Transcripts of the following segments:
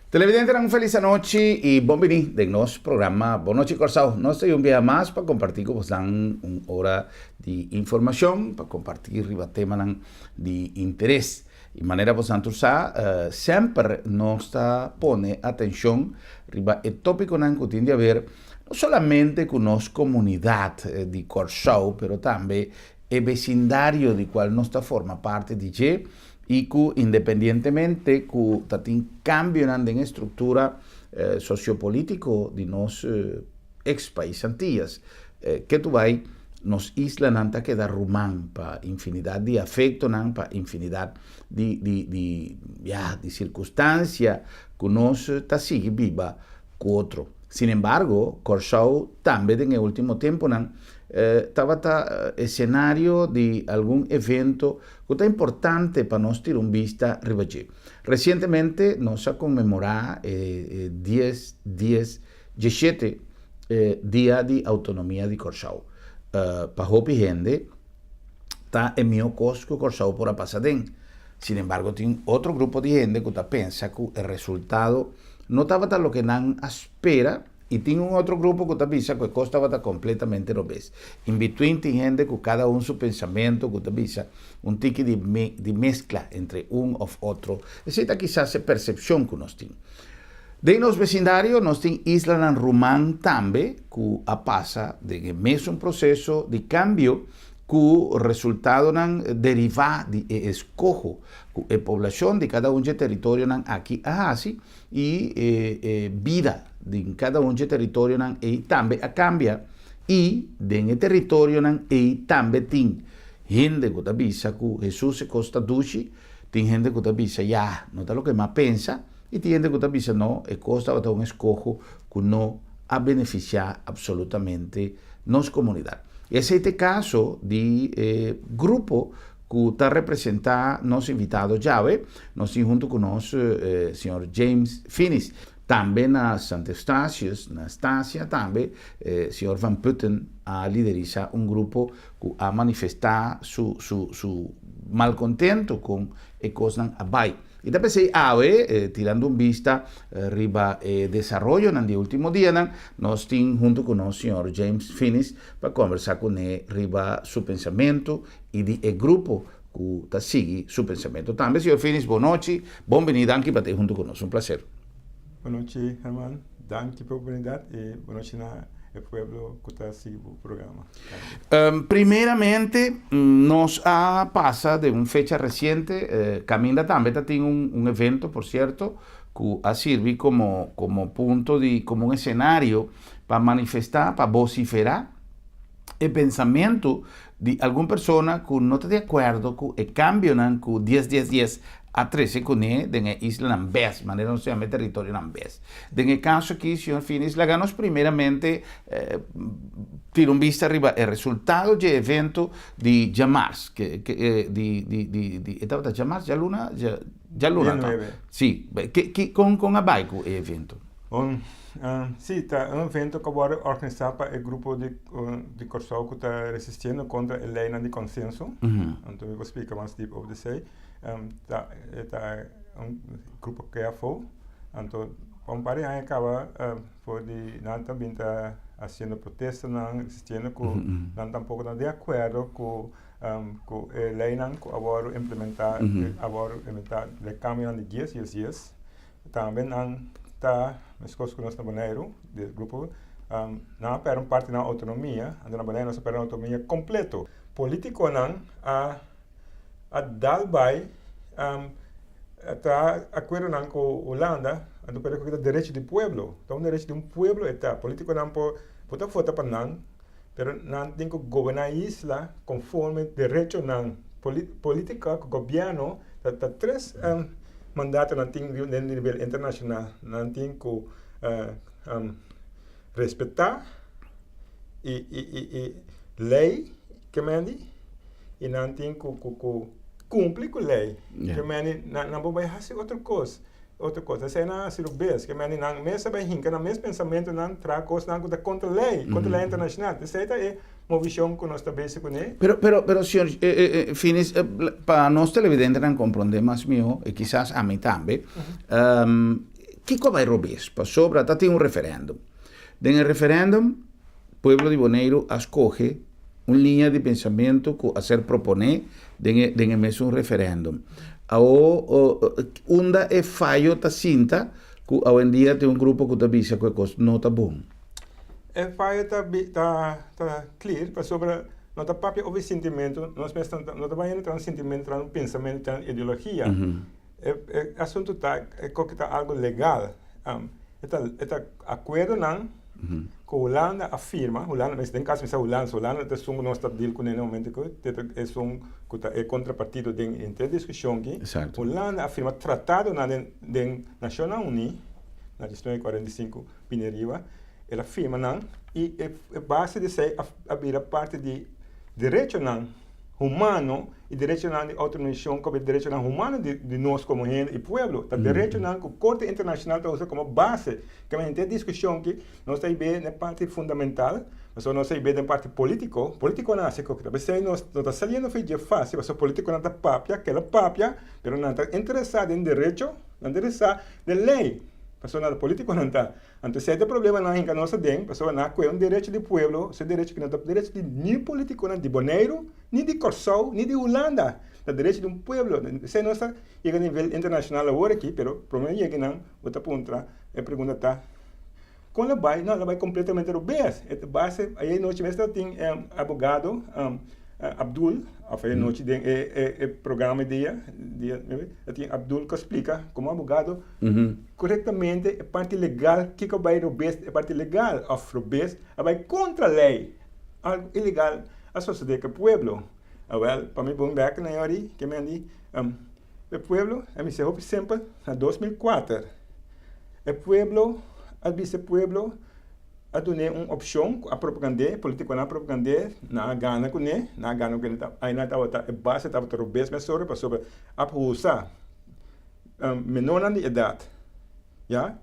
Televidentenan un felis anochi y bon bini den nos programa Bon Nochi Kòrsou. Nos ta un bia mas pa comparti cu bosnan un ora di informacion, pa comparti riba temanan di interes. Y manera bosnan tur sa, semper nos ta pone atencion riba e topiconan cu tin di haber no solamente cu nos comunidad di Kòrsou, pero tambe e becindario di cual nos ta forma parti di dje. i ku independientemente ku ta tin kambionan den e struktura sosiopolítiko di nos eks pais Antillas, ke tu bai nos islanan ta keda ruman pa infinidat di afektonan, pa infinidat di di di ya di sirkunstansia ku nos ta sigui biba ku otro. Sin embargo, Kòrsou tambe den e último tempunan tabata esenario di algun evento ku ta importante pa nos tira un bista riba dje. Resientemente nos a konmemorá e dies dies dieshete Dia di Outonomia di Kòrsou. Pa hopi hende ta e mihó kos ku Kòrsou por a pasa aden. Sin embargo tin otro grupo di hende ku ta pensa ku e resultado no tabata loke nan a spera. I tin un otro grupo ku ta bisa ku e kos tabata kompletamente robes. In between tin hende ku kada un su pensamentu ku ta bisa un tiki di di meskla entre un òf otro. Esei ta kisas e persepshon ku nos tin. Den nos besindario nos tin islanan ruman tambe ku a pasa den e mesun proseso di kambio ku resultadonan derivá di e eskoho ku e poblashon di kada un dje teritorionan aki a hasi I e bida den kada un dje teritorionan ei tambe a kambia, i den e teritorionan ei tambe tin hende ku ta bisa ku Hesus e kos ta dushi, tin hende ku ta bisa ya, no ta loke mi a pensa, i tin hende ku ta bisa no, e kos tabata un eskoho ku no a benefisiá apsolutamente nos komunidat. Esei ta e kaso di e grupo ku ta representá nos invitado djawe. Nos tin huntu ku nos señor James Finis. Tambe na Sant Eustatius, na Stasia tambe, señor Van Putten a liderisá un grupo ku a manifestá su su su malkontento kon e kosnan a bai. I ta p'esei awe, tirando un bista riba e desaroyonan di e ultimo dianan, nos tin huntu ku nos señor James Finis pa kombersá kuné riba su pensamentu i di e grupo ku ta sigui su pensamentu. Tambe señor Finis, bon nochi, bon bini, danki pa ta huntu ku nos, un plaser. Bon nochi Herman, danki pa e oportunidat i bon nochi na e pueblo ku ta sigui bo programa. Danki. Primeramente nos a pasa den un fecha resiente, kaminda tambe ta tin un evento por sierto ku a sirbi komo komo punto di komo un esenario pa manifestá, pa bosiferá e pensamentu di algun persona ku no ta di akuerdo ku e kambionan ku dies dies dies a trese kuné den e islanan bes, manera nos ta yama e teritorionan bes. Den e kaso aki, señor Finis, laga nos primeramente tira un bista riba e resultado dje evento di djamars, ke ke di di di di e tabata djamars, djaluna, djaluna Dia nuebe. Si, ke ke kon kon a bai ku e evento? Bon, sí, ta un evento ku a wòrdu organisá pa e grupo di di Kòrsou ku ta resistiendo kontra e leinan di konsenso. Anto mi por splika mas dip over esei. Ta e ta un grupo KFO. Anto pa un par di aña kaba for di nan ta bin ta hasiendo protestanan, resistiendo ku nan tampoko ta di akuerdo ku ku e leinan ku a wòrdu implementá a wòrdu implementá den kambionan di dies dies dies. Tambe nan ta, meskos ku nos na Boneiru, di e grupo, nan a pèrdè un parti di nan outonomia, anto na Boneiru nos a pèrdè nan outonomia kompleto. Politikonan a a dal bai a traha akuerdonan ku Hulanda, anto pero ku ta derecho di pueblo, ta un derecho di un pueblo e ta. Politikonan por por ta vota pa nan, pero nan tin ku goberná e isla konforme derechonan. Politika ku gobièrnu ta ta tres mandato nan tin den nivel internashonal. Nan tin ku respetá i i i i lei ke mendi i nan tin ku ku ku kumpli ku lei ke mendi nan nan por bai hasi otro kos otro kos esei nan a hasi robes ke mendi nan mes a bai hinka nan mes pensamentunan traha kosnan ku ta kontra lei kontra lei internashonal esei ta e movishon ku nos ta besi kuné. Pero pero pero señor Finis pa nos televidentenan komprondé mas mihó i kisas ami tambe. Kiko a bai robes? Pasobra ta tin un referèndum. Den e referèndum pueblo di Boneiru a skohe un liña di pensamentu ku a ser proponé den e den e mesun referèndum. Awo unda e fayo ta sinta ku awendia tin un grupo ku ta bisa ku e kos no ta bon? E fayo ta ta ta clear pasobra no ta papia over sintimentu, nos mes no ta bai tra un sintimentu, tra un pensamentu, tra un ideologia. E e asuntu ta e koke ta algu legal. E ta e ta akuerdonan ku Hulanda a firma, Hulanda mes den kaso mi sa Hulanda, so Hulanda ta esun ku nos ta deal kuné na momento ku te ta esun ku ta e kontrapartido den henter diskushon aki. Hulanda a firma tratadonan den den Nashonnan Uní na 1945 bini ariba, el a firma nan i e base di esei a bira parti di derechonan humano i derechonan di outodeterminashon komo e derechonan humano di nos komo hende i pueblo. Ta derechonan ku Korte Internashonal ta usa komo base. Kema henter diskushon aki nos ta hib'é na e parti fundamental, pasobra nos ta hib'é den parti polítiko. Polítikonan hasi koke ta. P'esei nos no ta saliendo for dje fásil pasobra polítikonan ta papia, keda papia, pero nan ta interesá den derecho, nan ta interesá den lei, pasobra nan ta polítikonan ta. Anto esei ta e problemanan hinka nos aden, pasobra nan a kohe un derecho di pueblo, esei derecho ku no ta derecho di ni politikonan di Boneiru, ni di Kòrsou, ni di Hulanda, ta derecho di un pueblo. Esei nos ta yega nivel internashonal awor aki, pero prome yega nan bo ta puntra, e pregunta ta, kon lo bai? No, lo bai kompletamente robes. E ta base, ayer nochi mes tabatin e abogado Abdul, òf ayer nochi den e programa dia, dia, tabatin Abdul ku a splika komo abogado, Korektamente e parti legal, kiko a bai robes e parti legal òf robes a bai kontra lei, algu ilegal a sosodé ku e pueblo. Awèl, pa mi bon bèk na yòri ke mi a di, e pueblo, a mi se hopi simpel, na 2004 e pueblo a bisa e pueblo a dun'é un opshon ku a propagand'é, politikonan a propagand'é, nan a gana kuné, nan a gana kuné, ainan tabata e base tabata robes mesora pasobra a usa. Menornan di edat, ya,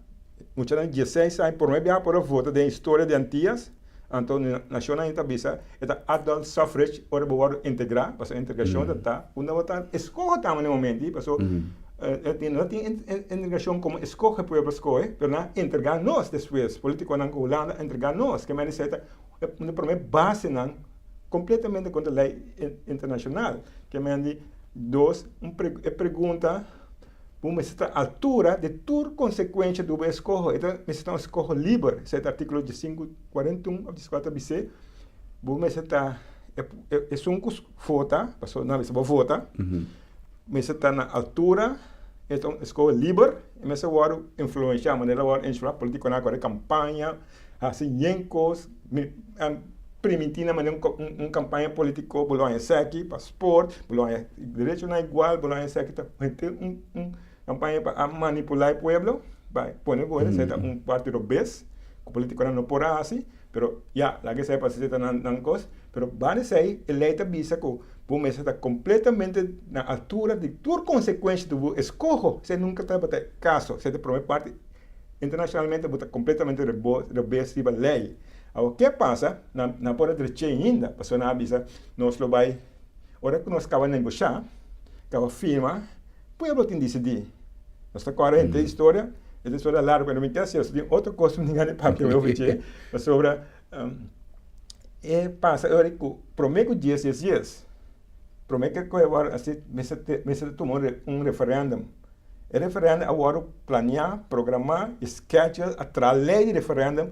muchanan di dieseis aña prome biaha por a vota den historia di Antias, anto nashonnan ei ta bisa e ta adult suffrage ora bo wòrdu integrá, pasobra integrashon ta ta unda bo ta eskoho tambe na e momento ei, pasobra no tin integrashon komo eskohe pueblo skohe, pero nan a entregá nos despues, politikonan ku Hulanda a entregá nos, ke mester esei ta un di prome basenan kompletamente kontra lei internashonal, ke mester Dos, un e pregunta bo mester ta altura di tur konsekuensha di bo eskoho. E ta mester ta un eskoho liber, esei ta artíkulo diesinku kuarenta i un òf dieskuater ta bis'é. Bo mester ta esun ku vota, pasobra nan a bisa bo vota, mester ta na altura, e ta un eskoho liber, e mester wòrdu influenshá, manera wòrdu influenshá polítikonan a kore kampaña, hasi yen kos. Primintí na manera un kampaña polítiko, bo lo haña esaki pa sport, bo lo haña derechonan igual, bo lo haña esaki ta henter un kampaña pa a manipulá e pueblo, pa pone ku esei ta un parti robes ku polítikonan no por a hasi, pero ya, laga esei pasa esei ta nan kos, pero banda esei e lei ta bisa ku bo mester ta kompletamente na altura di tur konsekuensha di bo eskoho, esei nunka tabata e kaso, esei ta e promé parti internashonalmente bo ta kompletamente robes riba lei. Awor ke pasa? Nan nan por a drech'é ainda, pasobra nan a bisa, Nos lo bai, ora ku nos kaba negoshá, kaba firma, pueblo tin disidí. Nos ta kòrda henter historia, e ta historia largu, pero mi ke hasi tin otro kos mi tin gana di papia over dje, pasobra e pasa ora ku promé ku dies dies dies, promé ke koe wòrdu hasi mester mester tuma un referèndum. E referèndum a wòrdu planiá, programá i schedule a traha lei di referèndum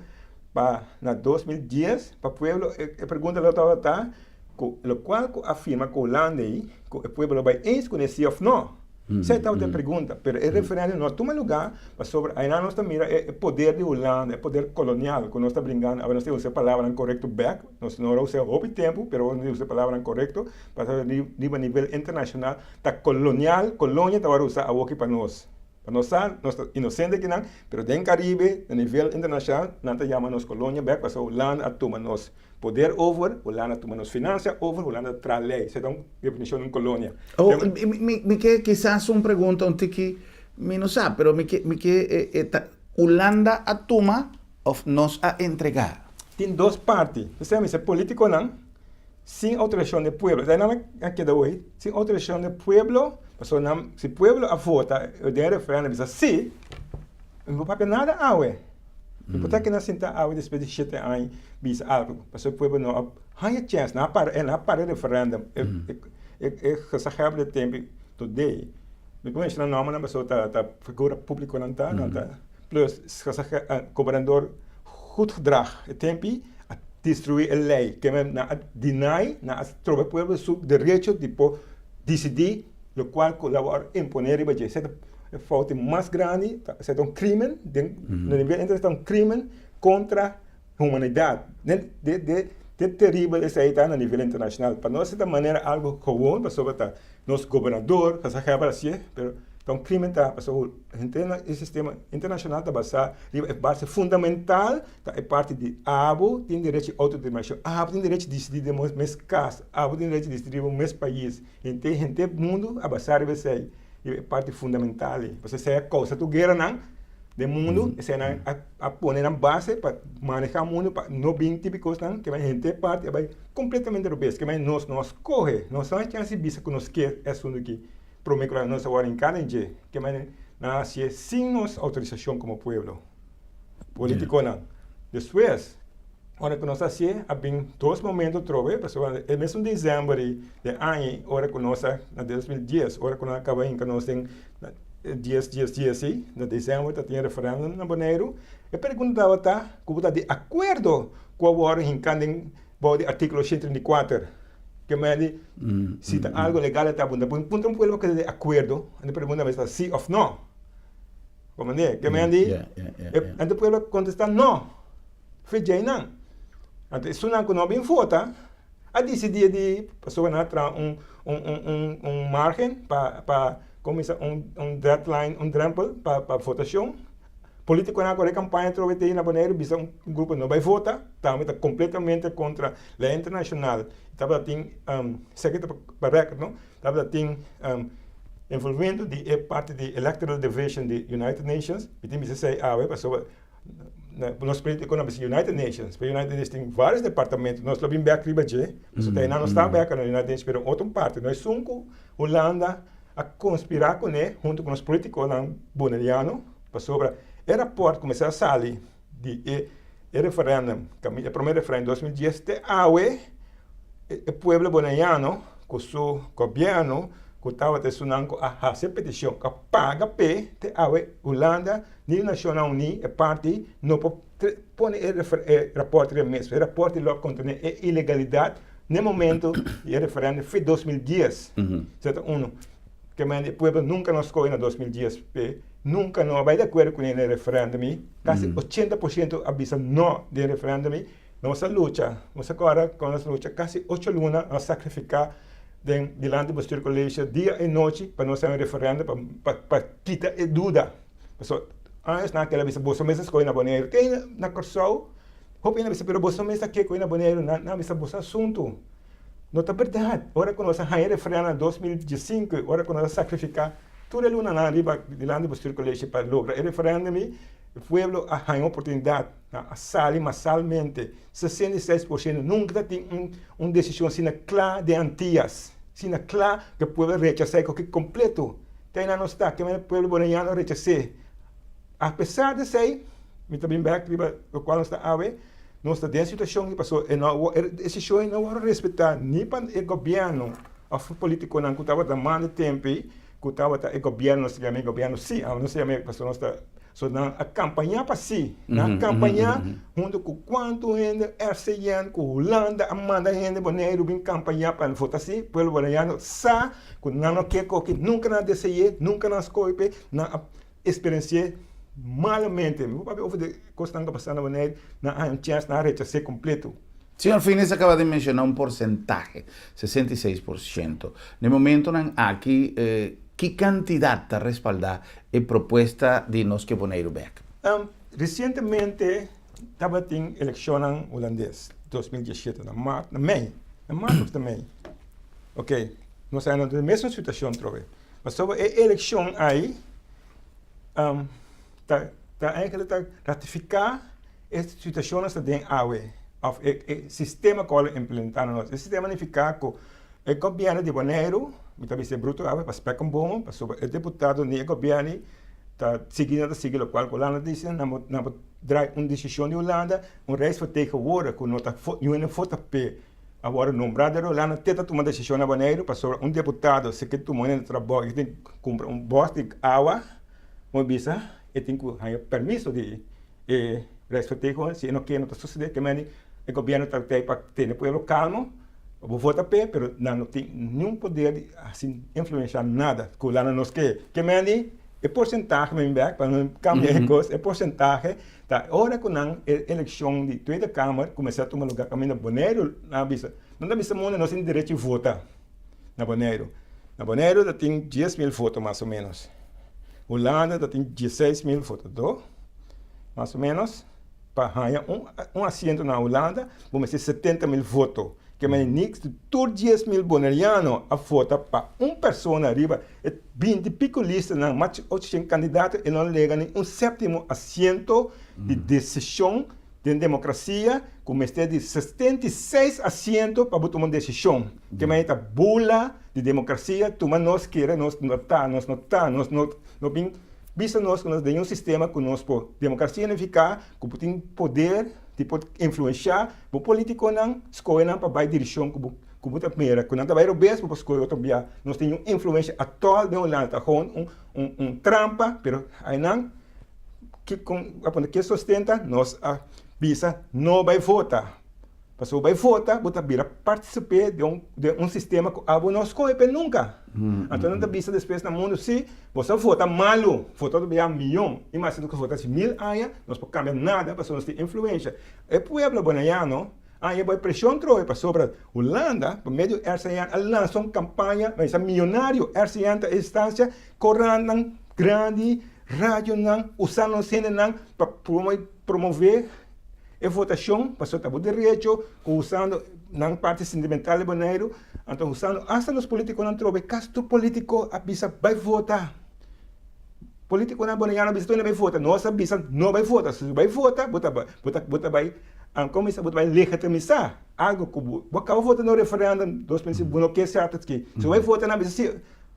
pa na 2010 pa pueblo e pregunta lo tabata ta ku lokual ku a firma ku Hulanda ei ku e pueblo lo bai eens kuné si òf no. Esei tabata e pregunta pero e referèndum no a tuma lugá pasobra ainan nos ta mira e poder di Hulanda e poder kolonial ku nos ta bringando awe nos tin usa e palabranan korekto bèk nos no a usa hopi tempu pero nos tin usa e palabranan korekto pasobra riba nivel internashonal Ta colonial, colonia tabata usa awoki pa nos. Pa nos sa, nos ta inocente kinan, pero den Caribe, na nivel internacional, nan ta yama nos colonia bek pasobra Hulanda a tuma nos poder over, Hulanda a tuma nos financia over, Hulanda a traha ley. Esei ta un definicion di un colonia. Oh, mi, mi ke kisas un pregunta un tiki, mi no sa, pero mi ke, mi ke e ta Hulanda a tuma of nos a entrega? Tin dos parti. Esei mi sa politiconan sin autorisacion di pueblo. Esei nan a keda hoy, sin autorisacion di pueblo, pasobra nan, si pueblo a vota den referendum bisa si, Mi no papia nada awe. Mi por ta keda sinta awe despues di shete aña bisa algo, pasobra e pueblo no a haña chèns, nan a para, nan a para e referèndum, e e gezaghebber di tempu today, mi por menshoná nòmbernan pasobra ta ta figura públiko nan ta, nan ta plus gobernador Goedgedrag e tempu a destruí e lei, ke men nan a deny, nan a stroba e pueblo su derecho di por disidí lokual ku lo a imponé riba dje. Esei ta e fout mas grandi, esei ta un krimen den na nivel internashonal ta un krimen kontra humanidat. De de de teribel esei ta na nivel internashonal. Pa nos ta manera algu gewoon pasobra ta nos gobernador ta sa hèber hasié, pero ta un krimen ta pasobra henter e sistema internashonal ta basá riba e base fundamental ta e parti di abo tin derecho di outodeterminashon, abo tin derecho di disidí den bo mes kas, abo tin derecho di disidí den bo mes pais. Henter henter mundu a basá riba esei, riba e parti fundamental ei. Pasobra esei a kousa tur gueranan den mundu, eseinan a a pone nan base pa manehá mundu pa no bin tipo kosnan ke henter parti a bai kompletamente robes. Ke nos no a skohe, nos no a chèns di bisa ku nos ke e asuntu aki promé ku nos a wòrdu hinká den dje. Ke nan a hasié sin nos outorisashon komo pueblo. Politikonan. Despues, ora ku nos a hasié, a bin dos momento atrobe, pasobra e mesun desèmber ei den aña ei, ora ku nos a, na 2010, ora ku nan a kaba hinka nos den dies dies dies ei, na desèmber ta tin e referèndum na Boneiru, e pregunta tabata ku bo ta di akuerdo ku a wòrdu hinká den bou di artíkulo 134, ke mende si ta algu legal e ta puntra. Puntra un pueblo ku ta di akuerdo, e pregunta mester ta sí òf nò. Comprende? Ke men di, anto pueblo contesta no, fe djei nan. Anto esunnan ku no bin vota a disidí di pasobra nan a traha un un un un un margen pa pa kuminsá un un deadline, un drempel pa pa votashon. Politikonan a kore kampaña atrobe te na Boneiru bisa un grupo no bai vota, tambe ta kompletamente kontra lei internashonal. Tabata tin esaki ta pa rèkòrt no, tabata tin Envolvimentu di e parti di Electoral Division di United Nations, mi tin bisa esei awe pasobra nos politico nan bisa United Nations, pero United Nations tin varios departamento, nos lo bin bek riba dje, pasobra ta einan no sta bek na United Nations, pero otro parti, no esun ku Hulanda a konspirá kuné huntu ku nos politiconan boneriano, pasobra e raport ku mester a sali di e referendum, e prome referendum 2010 te awe, e pueblo boneriano ku su gobièrnu ku tabata esunnan ku a hasi e petishon ku a paga p'e te awe Hulanda ni Nashonnan Uní e parti no por pone e rapòrt riba mes. E rapòrt lo a kontené e ilegalidat n'e momento di e referèndum fi 2010. Esei ta unu. Ke manera e pueblo nunka no skohe na 2010 p'e nunka no a bai di akuerdo kuné na e referèndum ei. Kasi 80% a bisa no den e referèndum ei. Nos a lucha, nos a kòrda kon nos a lucha kasi ocho luna, nos a sakrifiká den dilanti Bestuurcollege dia i nochi pa nos haña un referèndum pa pa kita e duda. Pasobra años nan a keda bisa boso mes a skohe na Boneiru, te na Kòrsou hopi hende a bisa pero boso mes a ke kohe na Boneiru, nan a bisa boso asuntu no ta bèrdat. Ora ku nos a haña e referèndum na 2015, ora ku nos a sakrifiká tur e lunanan riba dilanti Bestuurcollege pa logra e referèndum ei, e pueblo a haña oportunidat. Nan a sali masalmente, 66% nunka ta tin un un desishon asina kla den Antias, asina kla ku e pueblo a rechasá e koki kompleto. Te einan nos ta, ke manera e pueblo boneriano a rechas'é. Apesar di esei, mi ta bin bèk riba lokual nos ta awe, nos ta den situashon di pasobra e no e desishon ei no wòrdu respetá ni pa e gobièrnu òf polítikonan ku tabata manda e tempu ei, ku tabata e gobièrnu, nos ta yama e gobièrnu sí, nos ta yama pasobra nos ta So nan a kampañá pa sí. Nan a kampañá huntu ku kuantu hende RCN ku Hulanda a manda hende Boneiru bin kampañá pa vota sí. Pueblo boneriano sa ku nan no ke koki, nunka nan a dese'é, nunka nan a skohe p'e, nan a eksperensi'é malamente. Mi por papia over di kosnan ku a pasa na Boneiru, nan a haña un chèns, nan a rechas'é kompleto. Señor Fines a kaba di menshoná un porsentahe, 66%. Na e momentonan aki, ki kantidat ta respaldá e propuesta di Nos Ke Boneiru Bèk? Resientemente tabatin elekshonnan hulandes, 2017, na mart, na mei, na mart òf na mei. Oké, nos a na e mesun situashon atrobe. Pasobra e elekshon ei ta ta eigenlijk ta ratifiká e situashon nos ta den awe òf e e sistema ku a implementá na nos. E sistema nifiká ku e gobièrnu di Boneiru, mi ta bisa e bruto awe pa spek un bomo, pasobra e deputado ni e gobièrnu. Ta sigui nan ta sigui lokual ku Hulanda ta disi, nan bo nan bo drai un desishon di Hulanda, un rijksvertegenwoordiger ku no ta niun hende vota p'e a wòrdu nombrá dor di Hulanda te ta tuma desishon na Boneiru pasobra un deputado si ke tuma un hende trabou e tin ku kumpra un bòs di awa, bo bisa e tin ku haña permiso di e rijksvertegenwoordiger, si e no ke no ta sosodé, ke mende e gobièrnu ta tei pa tene pueblo kalmo, bo vota p'e pero nan no tin niun poder di hasi influenshá nada ku Hulanda nos ke, ke mende e porsentahe mi bek pa no kambia e kos, e porsentahe ta ora ku nan e elekshon di Tweede Kamer kuminsá tuma lugá kaminda Boneiru nan a bisa, nan ta bisa mundu nos tin derecho di vota na Boneiru. Na Boneiru ta tin 10.000 voto mas o menos. Hulanda ta tin 16.000 votadó mas o menos. Pa haña un un asiento na Hulanda bo mester 70.000 voto. Ke mane niks di tur 10.000 boneriano a vota pa un persona riba e binti piko listanan, mas di 800 kandidato e no a lega ni un sèptimo asiento di desishon den demokrasia ku mester di 76 asiento pa bo tuma un desishon. Ke mane ta bula di demokrasia tuma nos kere nos no ta, nos no ta, nos no no bin bisa nos ku nos den un sistema ku nos por demokrasia nifiká ku bo tin poder di por influenshá bo politikonan skohe nan pa bai dirishon ku bo ku bo ta mira ku nan ta bai robes bo por skohe otro bia. Nos tin un influensha atòl den Hulanda ta gewoon un un un trampa pero ainan ki kon a pone ke sostenta nos a bisa no bai vota. Pasobra bo bai vota bo ta bira partisip'é den un den un sistema ku abo no skohe p'e nunka. Anto nan ta bisa despues na mundu si boso a vota malu, vota otro bia miyon i mas si nos vota si mil aña nos por kambia nada pasobra nos tin influensha. E pueblo bonaiano a haña bo e preshon trohe pasobra Hulanda pa medio di RCN a lansa un kampaña mester miyonario RCN ta e instansia korantnan grandi radionan usando nos hendenan pa promove e votashon pasobra ta bo derecho ku usando nan parti sentimental di Boneiru anto usando asta nos politikonan trobe kasi tur politiko a bisa bai vota politikonan boneiano a bisa tur hende bai vota nos a bisa no bai vota si bo bai vota bo ta bo ta bo ta bai komo bisa bo ta bai legitimisa algo ku bo bo kaba vota na un referendum 2005 bo no ke sèrto aki si bo bai vota nan a bisa si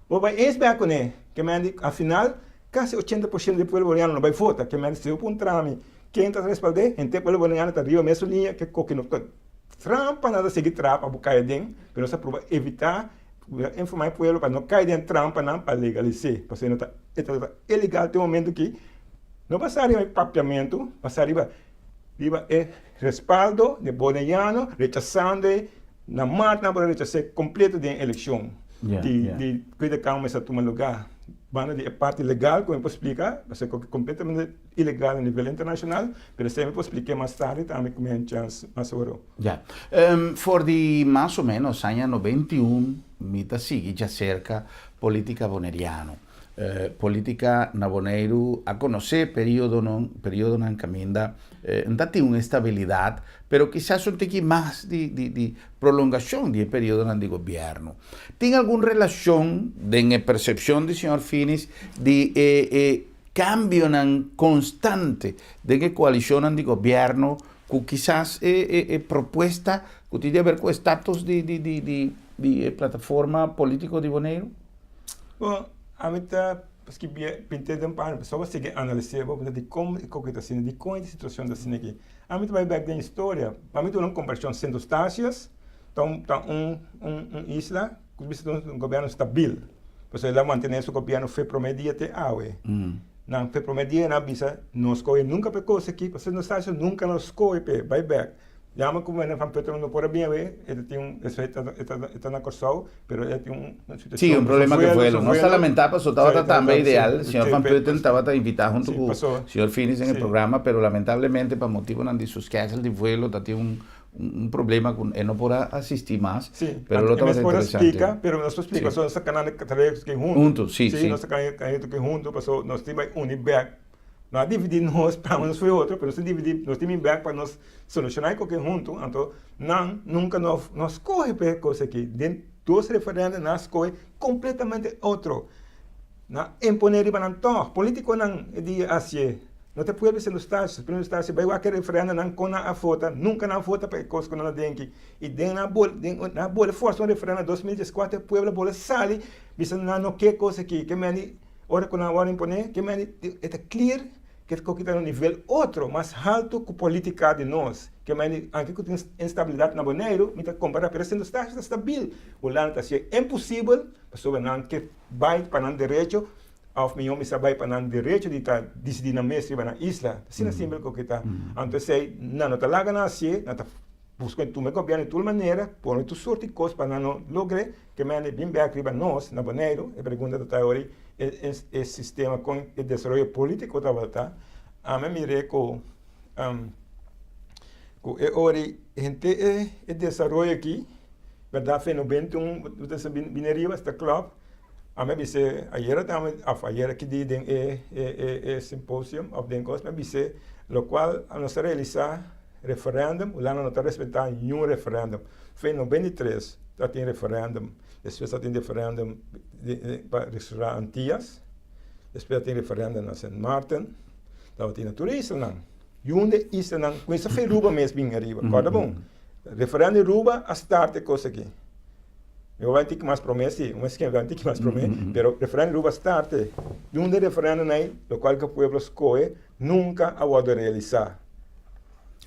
bo bai eens bek kuné ke men di afinal kasi 80% di pueblo boneiano no bai vota ke men di si bo puntra mi Ken ta respald'é? Henter pueblo boneiano ta riba mesun liña ke koke no ta trampa nan ta sigui traha pa bo kai aden, pero nos ta proba evitá informá e pueblo pa no kai den trampanan pa legalis'é, pasobra no ta e ta ilegal te momento ki no basá riba e papiamentu, basá riba riba e respaldo di boneiano rechasando e na mart nan por a rechas'é kompleto den elekshon di di Tweede Kamer mester a tuma lugá banda di e parti legal ku mi por splika pasobra koke kompletamente. Ilegal a nivel internacional, pero esei mi por spliké mas tardi tambe ku mi haña chans mas oro. Ya. For di mas o menos aña 91 mi ta sigui djaserka politica boneriano. Politica na Boneiru a konosé periodonan periodonan kaminda n ta tin un estabilidat, pero kisas un tiki mas di di di prolongashon di e periodonan di gobièrnu. Tin algun relashon den e persepshon di señor Finis di e e Cambionan constante den e coalicionnan di gobierno cu kisas e e propuesta cu tin di haber cu e status di di di di di e plataforma politico di Boneiru? Bon, ami ta skibié pint'é den página, pasobra bo sigui analis'é, bo pensa dikon e koki ta asina, dikon e situacion ta asina aki. Ami ta bai bèk den historia, pa mi duna un comparacion, Sint Eustatius ta un ta un un isla Ku bisa ta un gobièrnu stabil, pasobra el a mantené su gobièrnu fe promé dia te awe. Nan fe promé dia nan a bisa, no skohe nunka pa e kos aki, pasobra nos sa nunka no skohe p'e, bai bèk. Yama ku Werner van Putten no por a bin awe, e ta tin un, e ta e ta na Kòrsou, pero e tin un situashon. Sí, un problema ku vuelo. Nos ta lamentá pasobra tabata tambe ideal, señor Van Putten tabata invitá huntu ku señor Finis den e programa, pero lamentablemente pa motibonan di su schedule di vuelo ta tin un un problema cu e no por a asisti mas, Sí, pero lo e tabata mes por a interesante. splica, pero nos por splica, Sí. pasobra nos ta cana trabou aki hunto. Hunto, sí, Sí, sí. nos ta cana aki hunto, pasobra nos tin bai uni bek. No a dividi nos pa nos for otro, pero nos tin dividi, nos tin bin bek pa nos soluciona e koke hunto, anto nan nunca no no scoge pa e cos aki. Den dos referendum nan a scoge completamente otro. Nan a impone riba nan tog. Politiconan e dia a hacié. No ta pueblo Sint Eustatius. Pueblo Sint Eustatius bai wak e referendunan kon nan a vota. Nunka nan a vota pa e kos ku nan a denki. I den nan a bol den nan a bole forsa un referendum 2014 e pueblo a bole sali bisa nan no ke kos aki. Ke meni. Ora ku nan a wòrdu imponé, ke mende e ta clear ku e koki ta na un nivel otro, mas haltu ku politika di nos. Ke mende anke ku tin instabilidat na Boneiru, mi ta kompará, pero Sint Eustatius ta stabil. Hulanda ta hasié imposibel pasobra nan ke bai pa nan derecho òf mihó mi sa bai pa nan derecho di ta disidí nan mes riba nan isla. Asina simpel ku ta. Anto esei nan no ta laga nan hasié, nan ta buska i tuma e gobièrnu di tur manera, pone tur sorti kos pa nan no logr'é. Ke mende bin bek riba nos na Boneiru, e pregunta ta ta ori e sistema kon e desaroyo politiko tabata, ami a mir'é ku ku e ori henter e desaroyo aki, bèrdat fe 91 bo ta bini ariba esta klòp, ami a bis'é ayera tambe òf ayera ki dia den e e symposium òf den kos mi a bis'é lokual nos a realisá Referendum, Hulanda no ta respetá niun referendum. Fe 93 ta tin referendum, despues ta tin referendum pa restaurá Antillas, despues ta tin referendum na Sint Maarten, tabatin na tur e islanan. Yun de islanan, kuminsa fe Aruba mes bin ariba, kòrda bon. Referendum di Aruba a start e kos aki. Mi bai tiki mas promé si, un esquema bai tiki mas promé, pero referendum di Aruba start e. Yun de referendum ei, lokual ku pueblo skohe, nunka a wòrdu realisá.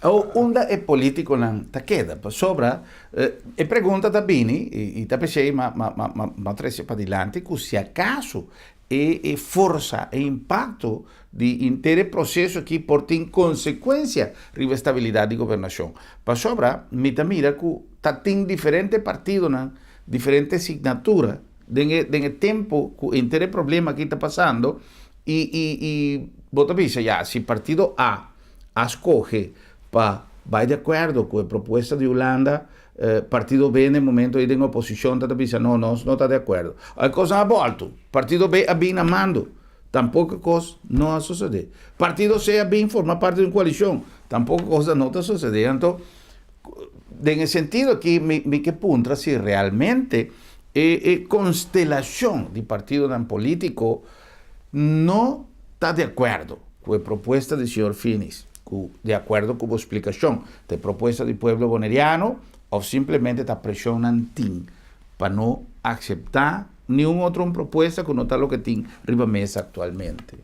Awor, unda e polítikonan ta keda? Pasobra e pregunta ta bini i ta p'esei m'a trese padilanti ku si akaso e forsa, e impakto di henter e proseso aki por tin konsekuensia riba e stabilidat di gobernashon. Pasobra mi ta mira ku ta tin diferente partidonan, diferente signatura den e tempu ku henter e problema aki ta pasando I i i bo ta bisa, ya, si partido A a scoge pa bai di acuerdo cu e propuesta di Hulanda, partido B na e momento ei den oposicion ta ta bisa, no, nos no ta di acuerdo. E cosnan a bolto, partido B a bin na mando, tampoco e cos no a sucede. Partido C a bin forma parti di un coalicion, tampoco e cosnan no ta sucede. Anto, den e sentido aki mi mi ke puntra si realmente e e constelacion di partidonan politico no ta di akuerdo ku e propuesta di señor Finis, ku di akuerdo ku bo splikashon ta e propuesta di pueblo boneriano òf simplemente ta preshon nan tin pa no akseptá niun otro un propuesta ku no ta loke tin riba mesa aktualmente.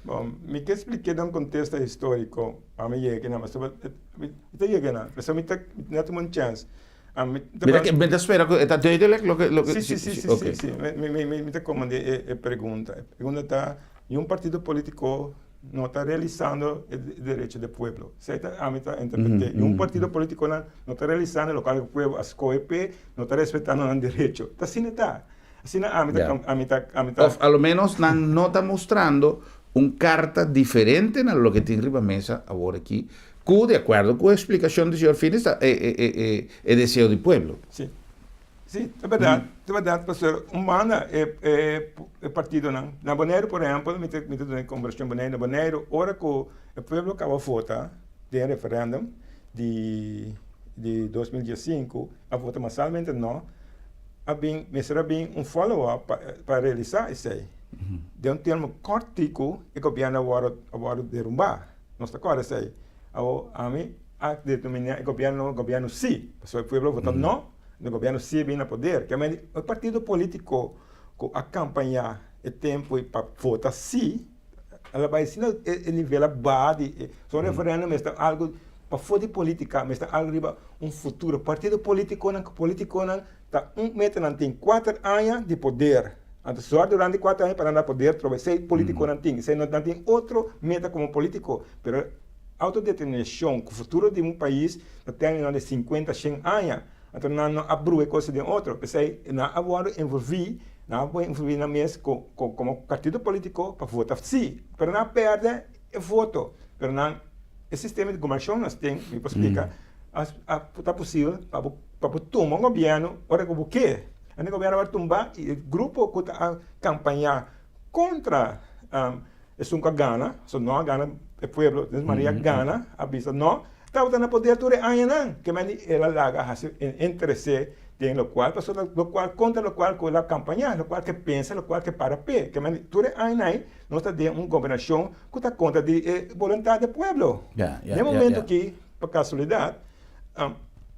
Bon, mi ke splik'é den un kontesto históriko pa mi yega kinan, pasobra mi ta yega kinan, pasobra mi ta mi ta tuma un chèns. Mira ke mi ta spera ku e ta duidelijk loke loke Si si si si si mi mi mi ta komprende e pregunta. E pregunta ta niun partido politiko no ta realisando e derecho di pueblo. Esei ta ami ta interprete. Niun partido politikonan no ta realisando lokual ku pueblo a skohe p'e, no ta respetando nan derecho. Ta asina ta. Asina ami ta ami ta ami ta. Òf a lo ménos nan no ta mustrando un karta diferente na loke tin riba mesa awor aki Cu di acuerdo cu e explicacion di señor Fines ta e e deseo di pueblo. Si, si, ta berdad, ta berdad pasobra un banda e e e partidonan, na Boneiru por ehempel, mi ta mi ta duna e comparacion Boneiru, na Boneiru ora cu e pueblo caba vota den e referendum di di 2015 a vota masalmente no, a bin mester a bin un follow up pa pa realisa esey. Den un termo cortico e gobierno a worde a worde derumba. Nos ta kòrda esei. Awor, ami a determiná e gobièrnu, gobièrnu sí, pasobra e pueblo votá no, e gobièrnu sí a bini na poder. Ke men e partido polítiko ku a kampañá e tempu ei pa vota sí, el a bai asina e nivel a baha di e so referèndum mester algu pafó di polítika, mester algu riba un futuro. Partido polítikonan ku polítikonan ta un meta nan tin kuater aña di poder. Anto sòr durante kuater aña pa nan da poder trobe esei politikonan tin. Esei no nan tin otro meta komo politiko. Pero autodeterminashon ku futuro di un pais ta tèrmina di sinkuenta shen aña. Anto nan no a brua e kos den otro. P'esei nan a wòrdu envolví, nan a por envolví nan mes komo partido politiko pa vota si. Pero nan a pèrdè e voto. Pero nan e sistema di gobernashon nos tin, mi por splika, a ta posibel pa bo pa bo tuma un gobièrnu ora ku bo ke. Anto e gobièrnu a tumba i e grupo ku ta a kampañá kontra esun ku a gana, so no a gana e pueblo, den manera a gana, a bisa no, tabata na poder tur e añanan, ke men di el a laga hasi interesé den lokual, pasobra lokual kontra lokual ku el a kampañá, lokual ke pensa, lokual ke para p'e. Ke men di tur e añanan ei nos ta den un gobernashon ku ta kontra di e boluntat di e pueblo. Den momento ki, pa kasualidat,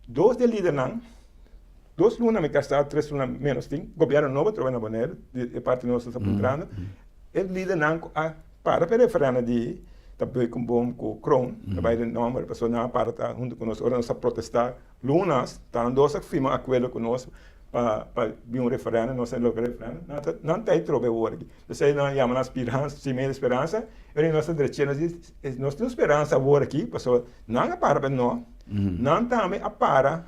dos di e lidernan, dos luna mi kasa, tres luna menos tin, gobierno nobo trobe na Boneiru, di e parti nos ta puntrando. E lidernan ku a para pa e referèndum di ta Beukenboom ku Kroon, ta bai den nòmber, pasobra nan a para ta huntu ku nos ora nos a protestá lunas, ta nan dos a firma akuerdo ku nos pa pa bin un referèndum, nos a logra referèndum, nan ta nan ta ei trobe awor aki. P'esei nan a yama nan speransa, simia di speransa, e ora nos ta drech'é nos di nos tin un speransa awor aki pasobra nan a para pa no, nan tambe a para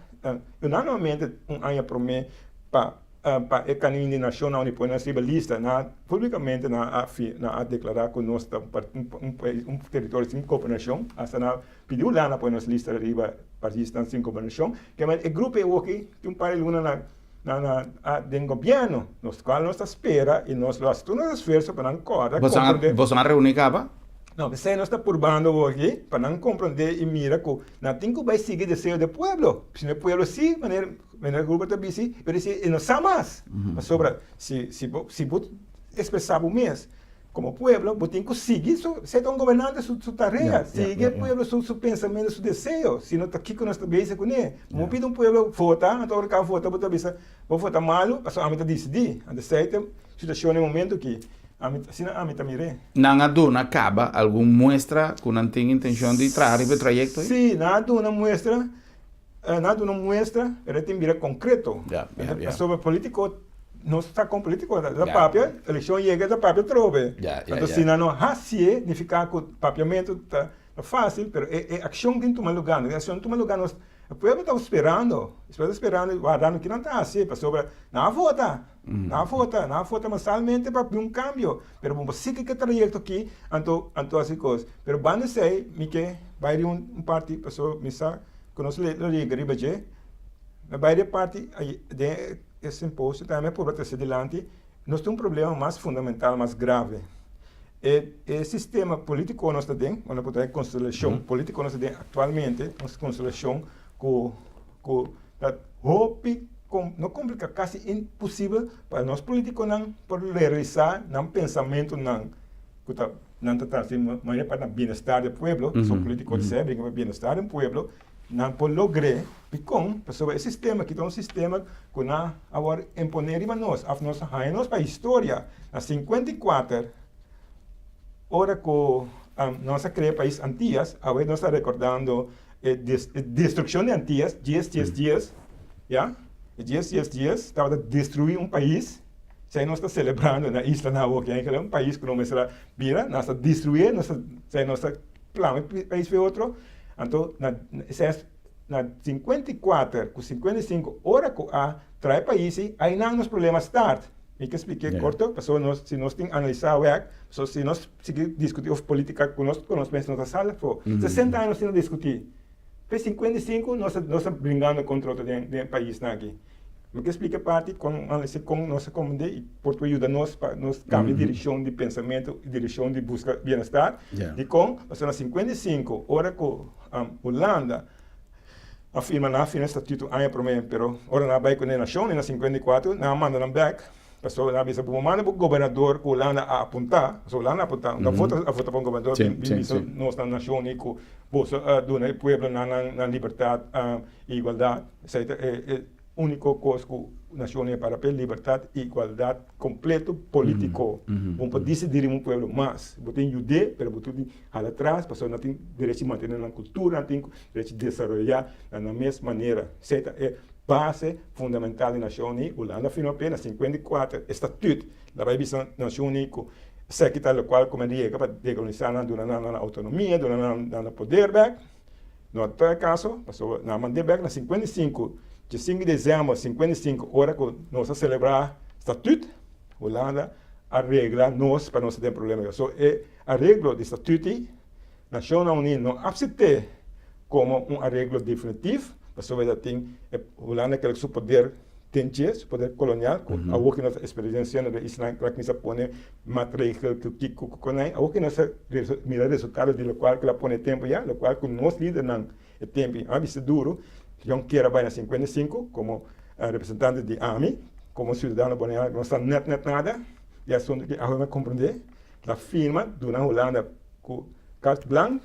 unánimamente un aña promé pa Pa e kanin di Nashonnan Uní pone nos riba lista, nan públikamente nan a nan a deklará ku nos ta un pais un teritorio sin gobernashon, asta nan a pidi Hulanda pone nos lista riba paisnan sin gobernashon. Ke e grupo ei awoki tin un par di luna na na na a den gobièrnu, nos kual nos ta spera i nos lo hasi tur nos esfuerso pa nan kòrda komprondé. Boso a reuní kaba? No, p'esei nos ta purbando awoki pa nan komprondé i mira ku nan tin ku bai sigui deseo di e pueblo, si no e pueblo si manera Meneer Gruber ta bisti, pero si e no sa mas, pasobra si si bo si bo expresa bo mes como pueblo, bo tin cu sigui su, esey ta un gobernante su su tarea, sigui e pueblo su su pensamento, su deseo, si no ta kico nos ta bezig cune. Bo no pidi un pueblo vota, anto ora caba vota bo ta bisa bo vota malo, pasobra ami ta dicidi. Anto esey ta situacion den momento aki, ami asina ami ta mir'e. Nan a duna caba algun muestra cu nan tin intencion di traha riba e trayecto ey? Si, nan a duna muestra. Nan a duna un muestra, pero e tin bira concreto. Pasobra politico, nos sa con politico ta papia, eleccion yega e ta papia atrobe. Anto si nan no haci'e, nifica cu papiamento ta facil, pero e accion tin tuma lugar. E accion tuma lugar, nos, e pueblo ta sperando, e pueblo ta sperando, wardando kinan ta haci, pasobra nan a vota, nan a vota, nan a vota masalmente pa bin un cambio, pero bo sigui cu e trayecto aki, anto, anto haci cos. Pero banda esey, mi ke bay riba un parti, pasobra mi sa. Ku nos lo yega riba dje, na bai di e parti den e simposio tambe por trese dilanti, nos tin un problema mas fundamental, mas grave. E e sistema politiko nos ta den, unda ku ta e konstelashon politiko nos ta den aktualmente, un konstelashon ku ku ta hopi no komplika, kasi imposibel pa nos politikonan por realisá nan pensamentunan ku ta nan ta trata di manera pa na bienestar di e pueblo, so politico ta ser bringa pa bienestar di un pueblo, nan por logr'é, dikon? Pasobra e sistema aki ta un sistema ku nan a wòrdu imponé riba nos, òf nos a haña nos pa historia. Na 54, ora ku nos a krea pais Antias, awe nos ta rekordando e destrukshon di Antias, dies dies dies, ya, e dies dies dies tabata destruí un pais. Esei nos ta selebrando na islanan awor ki un pais ku no mester a bira, nos ta destruye, nos ta esei nos ta plama e pais pa e otro. Anto na esei na 54 ku 55 ora ku a traha e pais ei, ainan nos problema start. Mi ke splik'é korto pasobra nos si nos tin analisá wèk, pasobra si nos sigui diskutí of polítika ku nos konos mes no ta sali afó. 60 aña nos tin a diskutí, pe 55 nos ta nos ta bringando kontra otro den e paisnan aki. Mi ke splika parti kon analisá kon nos a komprendé i por por yuda nos pa nos kambia direkshon di pensamentu i direkshon di buska bienestar. Dikon? Pasobra na 55 ora ku Hulanda a firma nan a firma e statuto un aña promé pero ora nan a bai ku e nashon na 54 nan a manda nan bèk pasobra nan a bisa bo manda bo gobernador ku Hulanda a apuntá pasobra Hulanda a apuntá no vota a vota pa un gobernador bin bisa nos na nashon i ku boso a duna e pueblo nan nan libertat i igualdat. Esei ta e úniko kos ku Nashon Uní para p'e, libertat i igualdat kompleto polítiko. Bo no por disidí riba un pueblo mas. Bo tin yud'é, pero bo tin di hala atras pasobra nan tin derecho di mantené nan kultura, nan tin derecho di desaroyá na nan mes manera. Esei ta e base fundamental di Nashon Uní. Hulanda firma p'e na 54 e statüt la bai bisa Nashon Uní ku esaki ta lokual ku men a yega pa dekolonisá nan, duna nan nan outonomia, duna nan nan poder bèk. No ta e kaso, pasobra nan a mand'é bèk na 55, dje sinku di desèmber 55, ora ku nos a selebrá Statüt, Hulanda a regla nos pa nos ta den problema. So e areglo di Statüt ei, Nashonnan Uní no apsept'é komo un areglo definitif, pasobra ta tin e Hulanda kere ku su poder den dje, su poder kolonial, ku awor ku nos ta eksperensiando den islanan ku a kuminsá pone matregel ku kiko ku konai, awor ku nos ta mira resultado di lokual ku el a pone tempu ya, lokual ku nos lidernan e tempu a bisa duru, Young kier a bai na 55 komo representante di ami, komo siudadano boneiano ku no sa nèt nèt nada di asuntu ki awe mi a komprendé, la firma duna Hulanda ku kart blank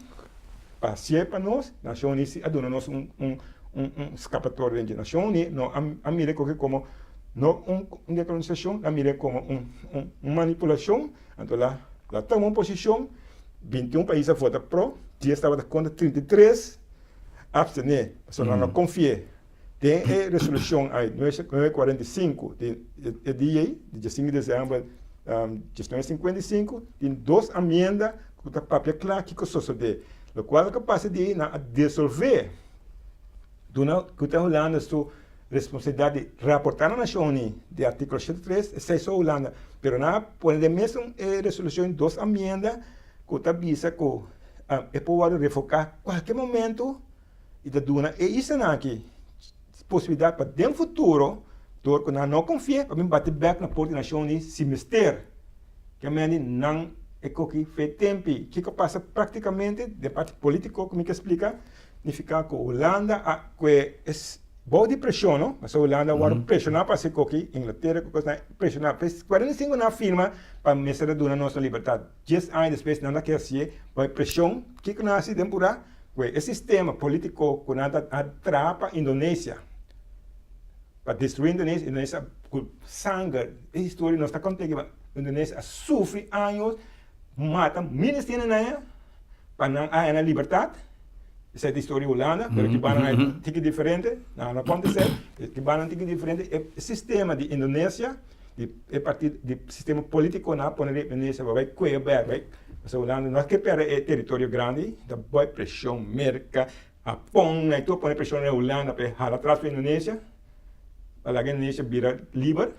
pa hasié pa nos, Nashon Uní si a duna nos un un un skapatorio den dje. Nashon Uní no a mira koke komo. No un dekolonisashon, la mir'é komo un un manipulashon, anto la la toma un posishon, 21 pais a vota pro, 10 tabata kontra, 33 apstené, pasobra nan no konfi'é. Den e resolushon ai 945 di e dia ei, di 15 di desèmber 1955, tin dos amienda ku ta papia kla kiko sosodé, lokual ku a pasa di ei nan a desolvé. Duna ku ta Hulanda su responsabilidat di raportá na Nashon Uní di artíkulo 103, esei so Hulanda, pero nan a pone den mesun e resolushon dos amienda ku ta bisa ku e por wòrdu revoká kualke momentu i ta duna e islanan aki posibilidat pa den futuro dor ku nan no konfi'é pa bin bati bèk na porta di Nashon Uní si mester. Ke mende nan e koki fe tempi. Kiko pasa praktikamente den parti polítiko ku mi ke splika? Nifiká ku Hulanda a kue es bou di preshon no, pasobra Hulanda a wòrdu preshoná pa hasi koki, Inglatera ku kosnan preshoná p'es 45 nan a firma pa mester a duna nos nos libertat. Dies aña despues nan ta ke hasié bou e preshon. Kiko nan a hasi den purá? Kue e sistema polítiko ku nan ta a traha pa Indonesia, pa destruí Indonesia, Indonesia ku sanger, e historia nos ta konta aki, Indonesia a sufri años, mata miles di hende nan pa nan a haña nan libertat. Esei ta historia Hulanda, pero ki banda nan tiki diferente, nan no konta esei, ki banda nan tiki diferente, e sistema di Indonesia, di e partido, di sistema politico nan a pone riba Indonesia pa bai kue bek, bai, pasobra Hulanda no ke perde e teritorio grandi, ta bai presion Merka, Hapon, nan tur a pone presion riba Hulanda pa e hala atras pa Indonesia, pa laga Indonesia bira liber,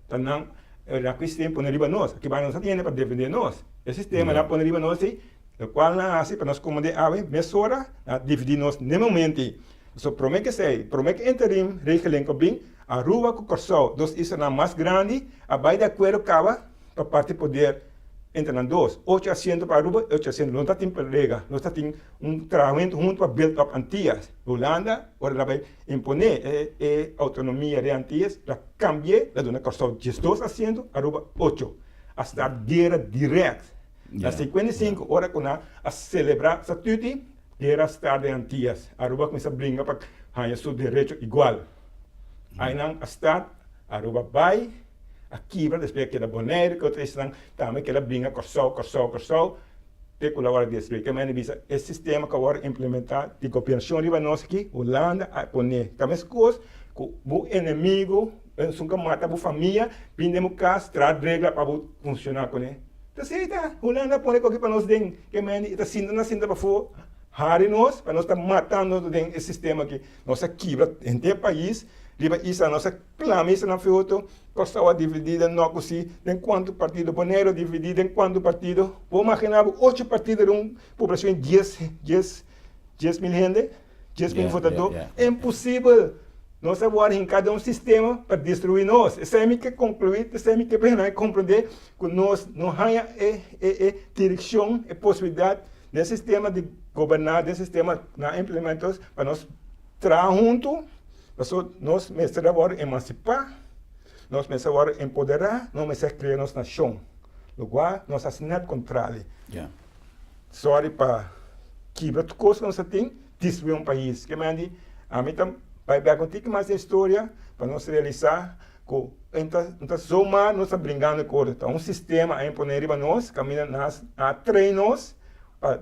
ta nan a ku e sistema pone riba nos, aki banda nos a tene pa defende nos, e sistema nan a pone riba nos ei, Lokual nan a hasi pa nos komand'é awe, mesora nan a dividí nos n'e momento ei. Pasobra promé ku esei, promé ku interim regeling ku bin, Aruba ku Kòrsou, dos islanan mas grandi, a bai di akuerdo kaba pa parti poder entre nan dos. Ocho asiento pa Aruba i ocho asiento. No ta tin pelega, nos ta tin un trahamentu huntu pa build up Antias. Hulanda, ora el a bai imponé e outonomia den Antias, el a kambi'é, el a duna Kòrsou 12 asiento, Aruba ocho. A start guera dirèkt. Na 55 ora ku nan a selebrá Statuti, guera start den Antias. Aruba a kuminsá bringa pa haña su derecho igual. Ainan a start, Aruba bai, a kibra, despues a keda Bonaire ku otro islan tambe keda bringa Kòrsou, Kòrsou, Kòrsou, te ku la ora di destruí. Ke manera bisa e sistema ku a wòrdu implementá di gobiernashon riba nos aki, Hulanda a pon'é. Ta meskos ku bo enemigo, esun ku a mata bo famia, bin den bo kas, traha regla pa bo funshoná kuné. Ta esei ta, Hulanda a pone koki pa nos den ke mende i ta sinta na sinta pafó hari nos pa nos ta matando den e sistema aki. Nos a kibra henter pais riba isla, nos a plama islanan feoto, Kòrsou a dividí den nò ku si, den kuantu partido, Boneiru a dividí den kuantu partido. Bo imaginá bo ocho partido den un poblashon di dies, dies, 10.000 hende, 10.000 votadó, imposibel! Nos a wòrdu hinká den un sistema pa destruí nos. Esei mi ke konkluí, esei mi ke pa hende komprendé ku nos no haña e e e direkshon, e posibilidat den sistema di goberná, den sistema nan a implementá pa nos traha huntu, pasobra nos mester a wòrdu emansipá, nos mester a wòrdu empoderá, nos mester a krea nos nashon. Lokual nos hasi nèt kontrali. Sorry pa kibra tur kos ku nos a tin, destruí un pais. Ke men di, ami ta bai bek un tiki mas den historia pa nos realisá ku no ta zomaar nos ta bringando ku otro. Ta un sistema a imponé riba nos kaminda nan a train nos pa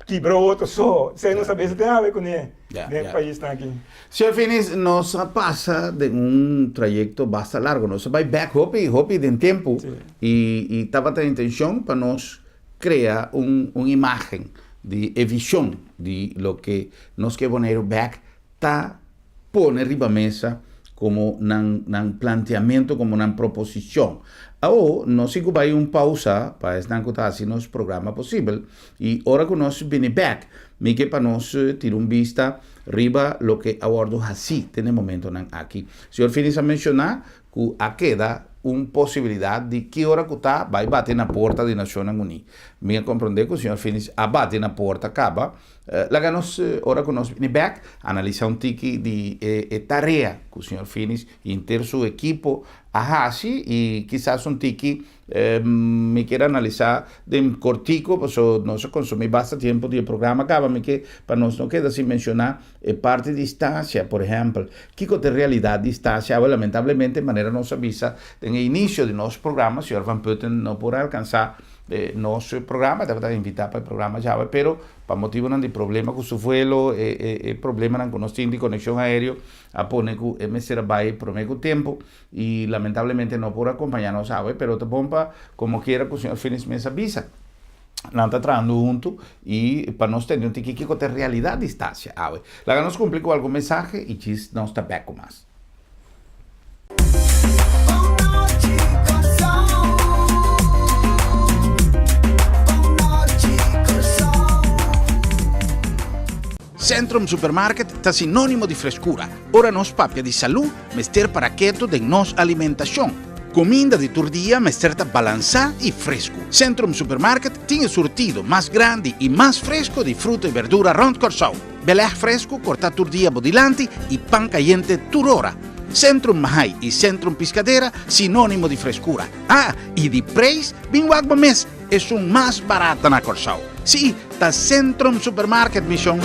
kibra otro. So, esei nos a bes tin haber kuné den e paisnan aki. Señor Finis, nos a pasa den un trayekto basta largo. Nos a bai bek hopi, hopi den tempu i tabata intenshon pa nos krea un un imagen di e vision di loke nos ke Boneiru bek ta pone riba mesa komo nan nan planteamento, komo nan proposishon. Awo nos tin ku bai un pausa pa esnan ku ta hasi nos programa posibel i ora ku nos bini bek mi ke pa nos tira un bista riba loke a wòrdu hasí te na e momentonan aki. Señor Finis a menshoná ku a keda un posibilidat di ki ora ku ta bai bati na porta di Nashonnan Uní. Mi a komprondé ku señor Finis a bati na porta kaba. Laga nos, ora ku nos bini bèk, analisá un tiki di e tarea ku señor Finis i henter su ekipo a hasi i kisas un tiki mi kier analisá den kortiku paso nos a konsumí basta tempu di e programa kaba mi ke pa nos no keda sin menshoná e parti di Stasia por ehèmpel kiko ta e realidat di Stasia awe lamentablemente manera nos a bisa den e inisio di nos programa señor Van Putten no por alkansá nos programa tabata invitá pa e programa djawe pero pa motibunan di problema ku su vuelo e e problemanan ku nos tin di konekshon aéreo a pone ku e mester a bai promé ku tempu i lamentablemente no por akompañá nos awe, pero ta bon pa komokiera ku señor Finis mes a bisa. Nan ta trahando huntu i pa nos tende un tiki kiko ta e realidat di Stasia awe. Laga nos kumpli ku algun mensahe i djis nos ta bèk ku mas. Centrum Supermarket ta sinónimo di freskura. Ora nos papia di salú, mester para ketu den nos alimentashon. Kuminda di tur dia mester ta balansá i fresku. Centrum Supermarket tin e surtido mas grandi i mas fresku di fruta i berdura rònt Kòrsou. Belèg fresku kortá tur dia bo dilanti i pan kayente tur ora. Centrum Mahai i Centrum Piscadera sinónimo di freskura. Ah, i di preis, bin wak bo mes! Esun mas barata na Kòrsou. Sí, ta Centrum Supermarket, mi shon.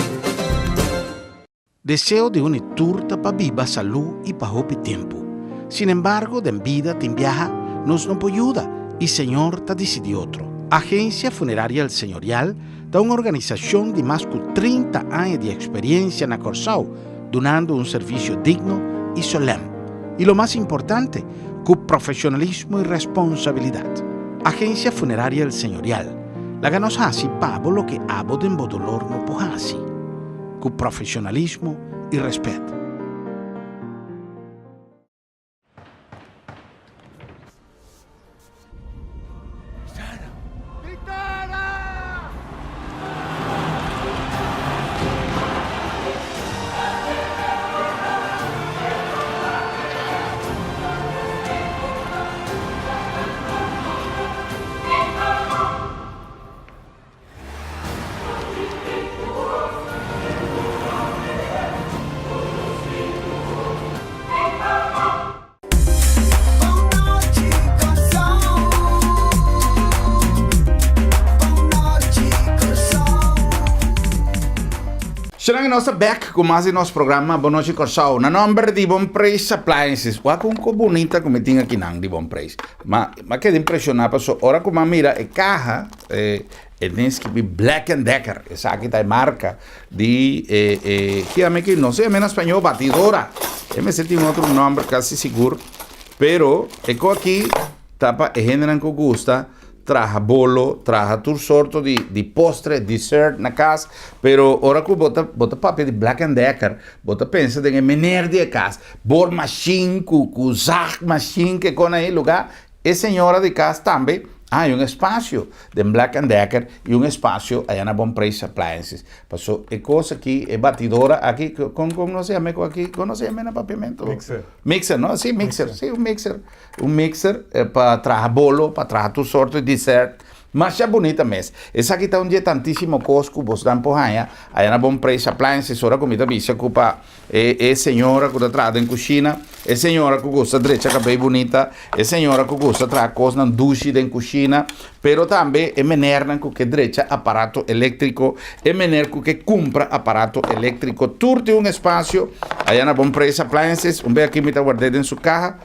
Deseo di un i tur ta pa biba salú i pa hopi tempu. Sinembargo, den bida tin biaha nos no por yuda i Señor ta disidí otro. Agencia Funeraria El Señorial ta un organisashon di mas ku 30 aña di eksperiencia na Kòrsou, dunando un servisio digno i solèm. I lo mas importante, ku profeshonalismo i responsabilidat. Agencia Funeraria El Señorial, laga nos hasi pa bo loke abo den bo dolor no por hasi, ku profeshonalismo i rèspèt. Shanang nos ta bek ku mas di nos programa Bon Nochi Kòrsou. Na nòmber di Bon Preis Appliances. Wak un ko bunita ku mi tin akinan di Bon Preis. Ma m'a keda impreshoná paso ora ku m'a mira e kaha e tin skibi Black and Decker. Esaki ta e marka di e e ki yama ki no se yama na spañó batidora. E mester tin otro nòmber kasi sigur. Pero e ko aki ta pa e hendenan ku gusta traha bolo, traha tur sorto di di postre, dessert na kas. Pero ora ku bo ta bo ta papia di Black and Decker, bo ta pensa den e mener di e kas, boormachine ku ku zaagmachine ke kon ei lugá. E señora di cas tambe a haña un espacio den Black and Decker y un espacio allá na Bon Preis Appliances. Paso e cos aki, e batidora aki, con con nos yama e cos aki? Con nos yama na papiamento? Mixer. Mixer, no? Si, mixer. Si, un mixer. Un mixer pa traha bolo, pa traha tur sorto di dessert. Masha bunita mes. Esaki ta un di e tantisimo cos cu bosnan por haña allá na Bon Preis Appliances. Ora cu mi ta bisa cu pa E e señora ku ta traha den kushina, e señora ku gusta drecha kabei bunita, e señora ku gusta traha kosnan dushi den kushina, pero tambe e menernan ku ke drecha aparato eléktriko, e mener ku ke kumpra aparato eléktriko. Tur tin un espasio aya na Bon Preis Appliances. Un bes aki mi ta ward'é den su kaha.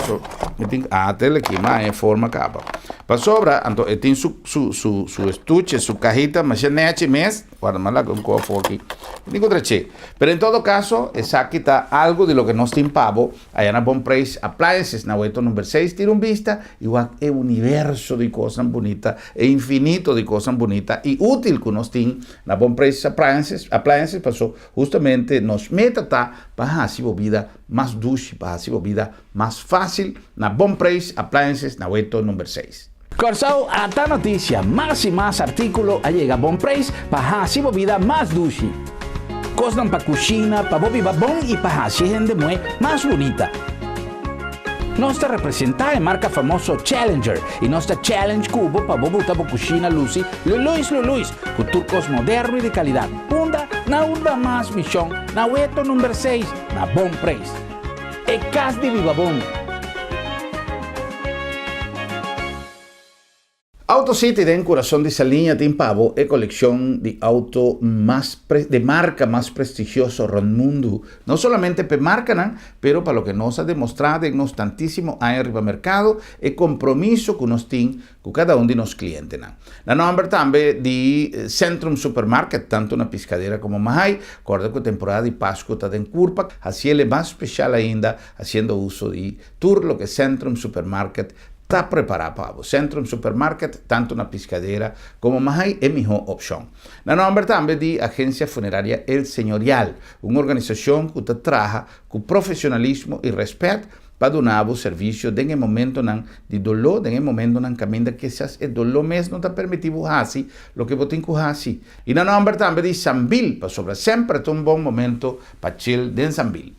So, mi tin ah, tel aki, ma e forma kaba. Pasobra, anto e tin su su su su estuche, su kahita, masha nechi mes. Guarda, mi a laga un koe afó aki. Mi tin ku trach'é. Pero en todo kaso, esaki ta algu di loke nos tin pa bo aya na Bon Preis Appliances na Weto number seis. Tira un bista i wak e universo di kosnan bunita, e infinito di kosnan bunita i útil ku nos tin na Bon Preis Appliances, Appliances, paso hustamente nos meta ta pa hasi bo bida mas dushi, pa hasi bo bida mas fásil na Bon Preis Appliances na Weto number seis. Kòrsou ata notisia, mas i mas artíkulo a yega bon preis pa hasi bo bida mas dushi. Kosnan pa kushina, pa bo biba bon i pa hasi e hende muhé mas bunita. Nos ta representá e marka famoso Challenger i nos ta challenge ku bo pa bo buta bo kushina lusi luluis luluis ku tur kos moderno i di kalidat. Unda? Na unda mas mishon, na Weto number seis, na bon preis. E kas di biba bon. Auto City den kurason di Saliña tin pa bo e kolekshon di auto mas di marka mas prestigioso rònt mundu. No solamente p'e markanan, pero pa loke nos a demostrá den nos tantísimo aña riba merkado, e kompromiso ku nos tin ku kada un di nos klientenan. Na nòmber tambe di Centrum Supermarket, tantu na Piscadera komo Mahaai, kòrda ku temporada di Pasku ta den kurpa, hasiel e mas speshal ainda hasiendo uso di tur loke Centrum Supermarket ta prepará pa bo. Centrum Supermarket, tantu na Piscadera komo Mahaai e mihó opshon. Na nòmber tambe di Agencia Funeraria El Señorial, un organisashon ku ta traha ku profesionalismo i rèspèt pa duna bo servisio den e momentonan di doló, den e momentonan kaminda kisas e doló mes no ta permití bo hasi loke bo tin ku hasi. I na nòmber tambe di Sambil, pasobra semper ta un bon momento pa chill den Sambil.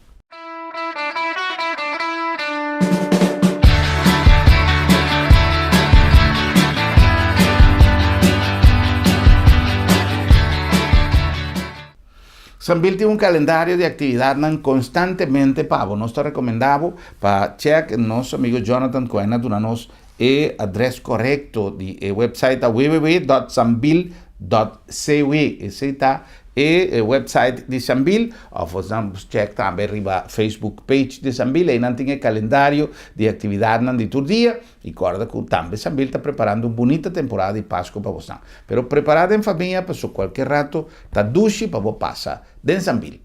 Sambil tin un kalendario di aktividatnan konstantemente pa bo. Nos ta rekomendá bo pa chèk nos amigo Jonathan ku a duna nos e adrès korekto di e website ta www.sambil.cw. Esei ta e website di Sambil of bo nan check tambe riba Facebook page di Sambil einan tin e calendario di actividadnan di tur dia y corda cu tambe Sambil ta preparando un bunita temporada di Pasco pa bosnan pero prepara den famia paso cualkier rato ta dushi pa bo pasa den Sambil.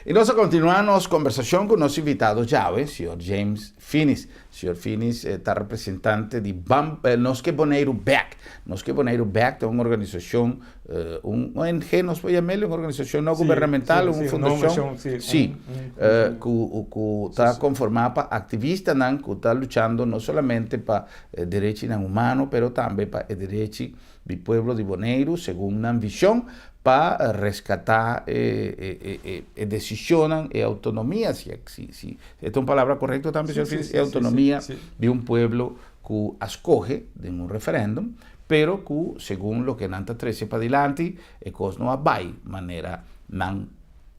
I nos a kontinuá nos kombersashon ku nos invitado djawe, señor James Finies. Señor Finies ta representante di Ban Nos Ke Boneiru Bèk. Nos Ke Boneiru Bèk ta un organisashon, un ONG nos por yam'el, un organisashon no gubernamental, un fundashon, sí, ku ku ta konformá pa aktivistanan ku ta luchando no solamente pa derechinan humano, pero tambe pa e derechi di pueblo di Boneiru segun nan vision pa rescata e e decisionnan, e autonomia, si si e ta un palabra correcto tambe señor Félix, e autonomia di un pueblo cu a scoge den un referendum, pero cu segun loke nan ta trece padilanti e cos no a bay manera nan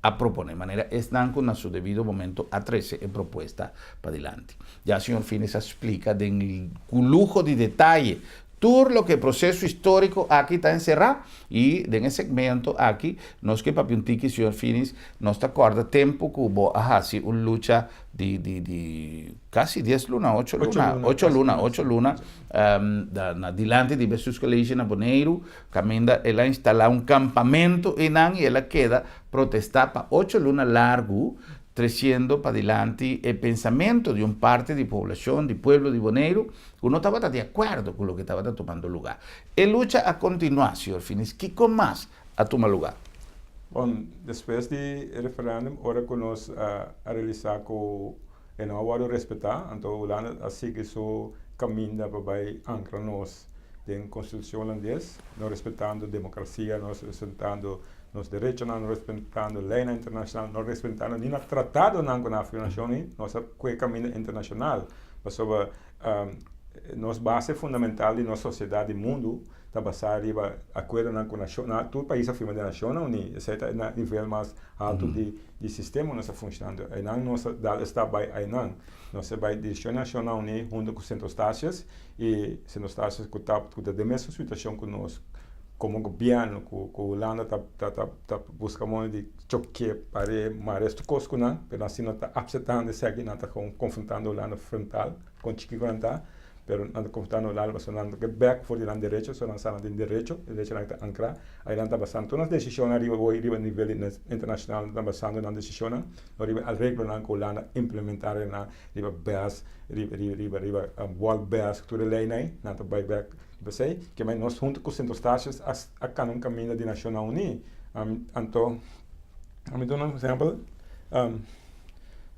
a propone, manera esnan cu na su debido momento a trece e propuesta padilanti. Ya señor Fines a splica den cu luho di detaye Tur loke e proseso históriko aki ta enserá i den e segmento aki nos ke papia un tiki señor Finis, nos ta kòrda tempu ku bo a hasi un lucha di di di kasi dies luna, ocho luna, ocho luna, ocho luna na dilanti di Bestuurscollege na Boneiru kaminda el a instalá un kampamentu einan i el a keda protestá pa ocho luna largu tresiendo padilanti e pensamentu di un parti di poblashon di pueblo di Boneiru ku no tabata di akuerdo ku loke tabata tumando lugá. E lucha a kontinuá, señor Finis. Kiko mas a tuma lugá? Bon, despues di e referèndum, ora ku nos a realisá ku e no a wòrdu respetá, anto Hulanda a sigui su kaminda pa bai ankra nos den konstitushon hulandes, no respetando demokrasia, no respetando nos derechonan, no respetando leinan internashonal, no respetando ni na tratadonan ku nan a firma nashon ei, nos a kue kaminda internashonal. Pasobra nos base fundamental di nos sosiedat di mundu ta basá riba akuerdonan ku nashon, tur pais a firma den Nashonnan Uní, esei ta na nivel mas haltu di sistema nos ta funshonando. Einan nos a dal e stap bai einan. Nos a bai direkshon di Nashonnan Uní huntu ku Sint Eustatius i Sint Eustatius ku ta ku ta den mesun situashon ku nos komo gobièrnu ku Hulanda ta ta buska moda di choke pare mara estu kos ku nan, pero asina ta apsetando esaki, nan ta konfrontando Hulanda frontal kon chiki ku nan ta, pero nan ta konfrontando Hulanda pasobra nan ta ke bek for di nan derecho, so nan sa nan tin derecho, e derechonan ta ankrá, ai nan ta basando tur nan desishonnan riba hoy riba nivel internashonal nan ta basando nan desishonnan riba areglonan ku Hulanda implementá riba nan riba bes riba riba riba wòl bes tur e leinan ei nan ta bai bek riba esei, ke nos huntu ku Sint Eustatius a kana un kaminda di Nashonnan Uní. Anto, ami duna un ehempel,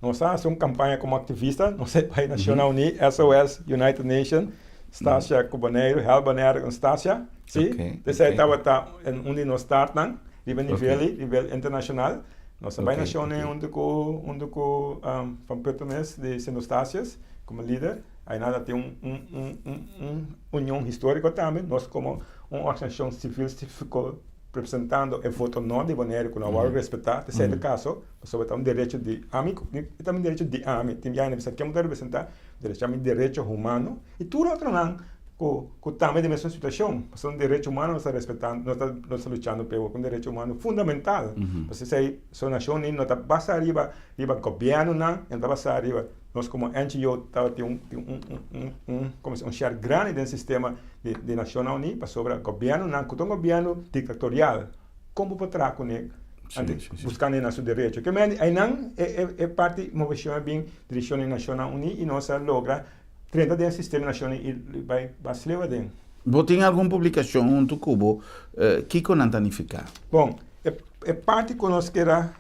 nos a hasi un kampaña komo aktivista, nos a bai Nashonnan Uní, SOS, United Nation, Stasia ku Boneiru, Help Bonaire ku Stasia, si, esei tabata un di nos startnan riba nivel ei, nivel internashonal. Nos a bai Nashonnan Uní huntu ku huntu ku Van Putten mes di Sint Eustatius komo lider. Ainda tin un un un un un union históriko tambe, nos komo un organisashon sivil síviko representando e voto no di Boneiru ku no a wòrdu respetá, ta sierto kaso, pasobra ta un derecho di ami, e ta un derecho di ami, tin biaha nan bisa ken bo ta representá, derecho ami derecho humano i tur otronan ku ku tambe den mesun situashon, pasobra un derecho humano nos ta respetando, nos ta nos ta luchando p'e, un derecho humano fundamental, pasobra esei so nashon no ta basa riba riba gobièrnunan, e no ta basa riba Nos komo NGO tabatin un un un un komo si un share grandi den sistema di di Nashonnan Uní pasobra gobièrnunan ku ta un gobièrnu diktatorial kon bo por traha kuné antes buskando e nan su derecho. Ke mende einan e e e parti moveshon a bin dirishon di Nashonnan Uní i nos a logra drenta den sistema di Nashonnan Uní i bai bas leu aden. Bo tin algun publikashon huntu ku bo? Kiko nan ta nifiká? Bon, e e parti ku nos kier a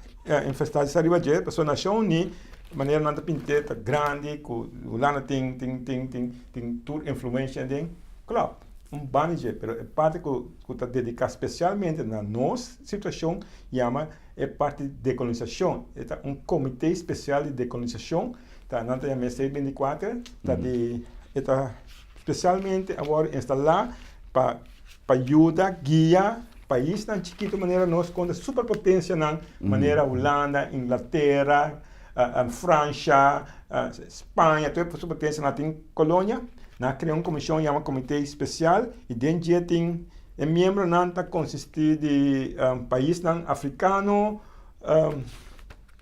enfatisá riba dje pasobra Nashon Uní Manera nan ta pint'é ta grandi ku Hulanda tin tin tin tin tin tur influensha den klòp un banda dje pero e parti ku ku ta dediká spesialmente na nos situashon yama e parti dekolonisashon e ta un komité spesial di dekolonisashon ta nan ta yam'é C 24 ta di e ta spesialmente a wòrdu instalá pa pa yuda guia paisnan chikitu manera nos kontra superpotensianan manera Hulanda, Inglatera, Fransha, Spaña, tur e superpotensianan tin kolonia. Nan a krea un komishon yama Komité Spesial i den dje tin e miembronan ta konsistí di paisnan afrikano,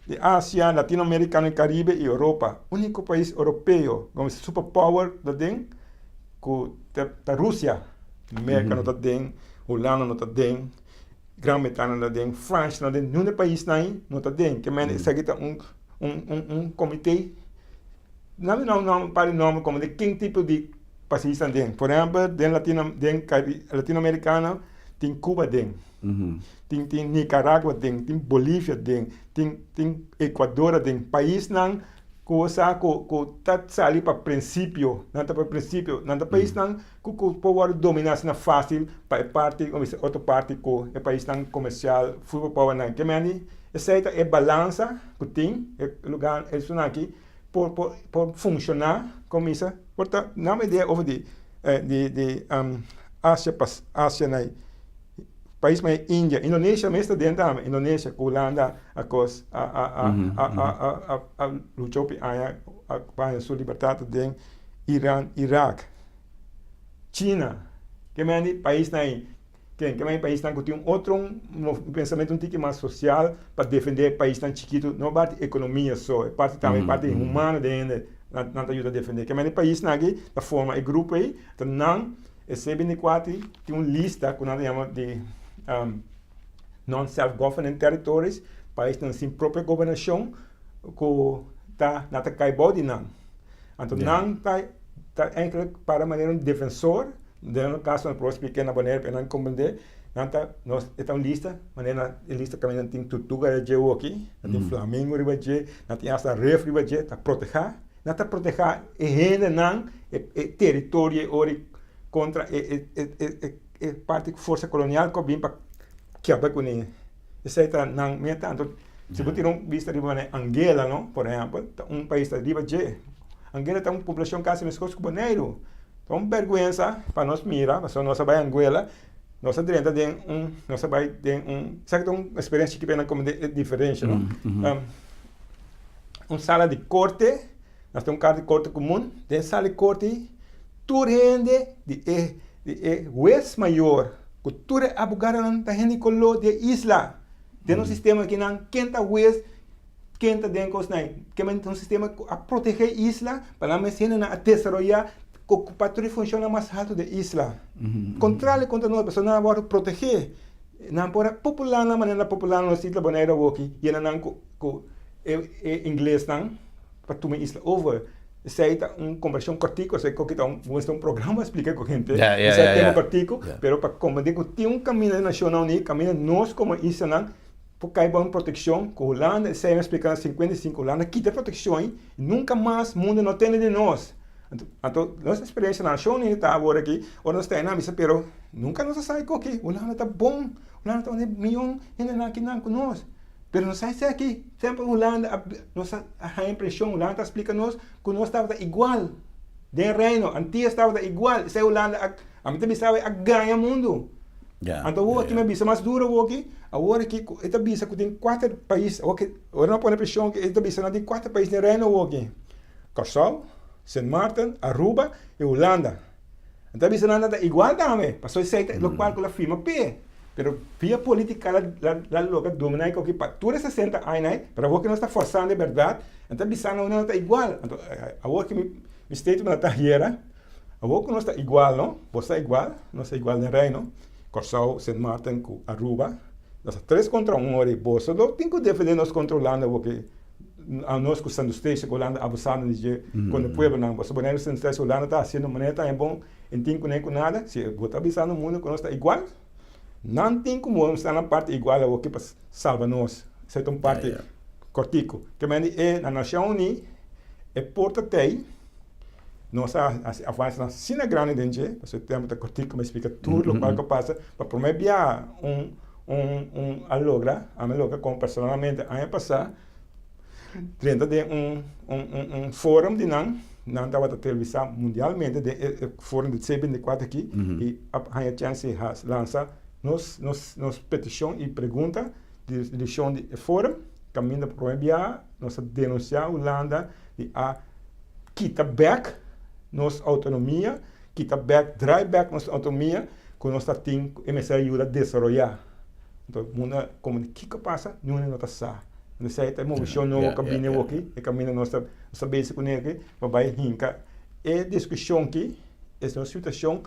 di Asia, Latinoamerikano i Karibe i Europa. Úniko pais europeo ku superpower ta den ku ta Rusia. Merka no ta den, Hulanda no ta den, Gran Bretania no ta den, Fransha no ta den, niun di e paisnan ei no ta den. Ke mende esaki ta un un un un komité, nan mi no un par di nòmber komo di ken tipo di paisnan den. Por ehèmpel den Latino den Latinoamerikano tin Cuba den. Tin tin Nicaragua den, tin Bolivia den, tin tin Ecuador aden, paisnan ku bo sa ku ku ta sali pa prinsipio, nan ta pa prinsipio, nan ta paisnan ku ku por wòrdu dominá asina fásil pa e parti òf bisa otro parti ku e paisnan komersial superpowernan. Ke mende esei ta e balansa ku tin e lugá esunnan aki por por por funshoná komo bisa por ta nan idea over di di di Asia Asia na Pais manera India, Indonesia mes ta den tambe, Indonesia ku Hulanda a kos a a a a a a a a lucha hopi aña pa haña su libertat ta den, Iran, Irak, China, ke mende paisnan ei, ken ke mende paisnan ku tin un otro pensamentu un tiki mas sosial pa defende paisnan chikitu, no parti ekonomia so, e parti tambe e parti humano den hende nan ta yuda defende, ke mende paisnan aki ta forma e grupo ei, ta nan. E C24 tin un lista ku nan ta yama di non-self-governing territories, paisnan sin propio gobernashon ku ta nan ta kai bou di nan. Anto nan ta ta enkele para manera un defensor, den un kaso nan por splika na Bonaire pa nan komprende, nan ta nos e ta un lista manera e lista kaminda nan tin turtuga riba dje awoki, nan tin flamingo riba dje, nan tin asta ref riba dje ta protehá. Nan ta protehá e hendenan, e teritorio e ora kontra e parti forsa kolonial ku a bin pa keba kuné. Esei ta nan meta. Anto si bo tira un bista riba manera Anguela no, por ehèmpel, ta un pais ta riba dje. Anguela ta un poblashon kasi meskos ku Boneiru. Ta un bèrgwensa pa nos mira, pasobra nos a bai Anguela, nos a drenta den un, nos a bai den un, esaki ta un eksperensia chikito pa nan komprende e diferensha no. Un sala di korte, nos tin un kar di korte komun, den sala di korte ei tur hende di e di e hues mayor ku tur e abogadonan ta hende koló di e isla. Den nos sistema akinan ken ta hues, ken ta den kosnan ei. Ke men ta un sistema ku a protegé e isla pa nan mes hendenan a desaroyá okupá tur e funshonnan mas haltu di e isla. Kontrali kontra nos pasobra nan a wòrdu protegé. Nan por a populá nan manera nan a populá nos isla Boneiru awoki yena nan ku ku e e inglesnan pa tuma e isla over. Esei ta un kombershon kòrtiku, esei koki ta un mester un programa pa splika ku hente. Ya, ya, Esei ya, tema ya. kòrtiku, Ya. pero pa komprendé ku tin un kaminda di Nashonnan Uní, kaminda nos komo islanan por kai bou un protekshon ku Hulanda, esei mi a splika na 55, Hulanda kita e protekshon ei, nunka mas mundu no tende di nos. Anto, anto nos eksperensia na Nashon Uní ta awor aki, ora nos ta einan bisa pero nunka nos a sa koki Hulanda ta bon, Hulanda ta un di mion hendenan akinan ku nos. Pero nos sa esaki, semper Hulanda a, nos a haña impreshon, Hulanda ta splika nos ku nos tabata igual. Den Reino, Antillas tabata igual, esei Hulanda a, ami ta bisa awe, a gaña mundu. Anto awor aki mi a bisa mas duro awor aki, awor aki ku e ta bisa ku tin kuater pais, awor ki ora nan pone preshon e ta bisa nan tin kuater pais den Reino awor aki, Kòrsou, Sint Maarten, Aruba i Hulanda. Nan ta bisa nan ta igual tambe, pasobra esei ta lokual ku la firma p'e. Pero via politica la la logra domina e koki pa tur e 60 aña ei, pero awor ki nos ta forsando e berdad, nan ta bisa nan nan ta igual. Anto awor ki mi mi statement ta ayera, awor ku nos ta igual no, bo sa igual, nos ta igual den Reino, Kòrsou, Sint Maarten ku Aruba, nos ta tres kontra un ora i boso lo tin ku defende nos kontra Hulanda awor ki anos ku Sint Eustatius ku Hulanda abusando di dje kontra pueblonan. Boso Boneiru Sint Eustatius Hulanda ta hasiendo manera ta bon. E tin ku ne ku nada, si bo ta bisa no mundu ku nos ta igual, nan tin ku mostra nan parti igual awoki pa salba nos. Esei ta un parti kortiku. Ke men di e na Nashon Uní e por ta tei, nos a hasi avansenan asina grandi den dje, pasobra e tempu ta kortiku pa splika tur lokual ku a pasa, pa promé biaha un un un a logra, ami a logra komo personalmente aña pasá, Drenta den un un un forum di nan, nan tabata televisá mundialmente den e e forum di C 24 aki i a haña chèns di has lansa nos nos nos petishon i pregunta di resolushon di e forum kaminda promé biaha nos a denunsiá Hulanda di a kita bèk nos outonomia, kita bèk, drai bèk nos outonomia ku nos ta tin ku e mester a yuda desaroyá. Anto mundu a komo di kiko pasa niun no ta sa. Esei ta e movishon nobo ku a bini awoki, e kaminda nos ta nos ta bezig kuné aki pa bai hinka e diskushon aki, e nos situashon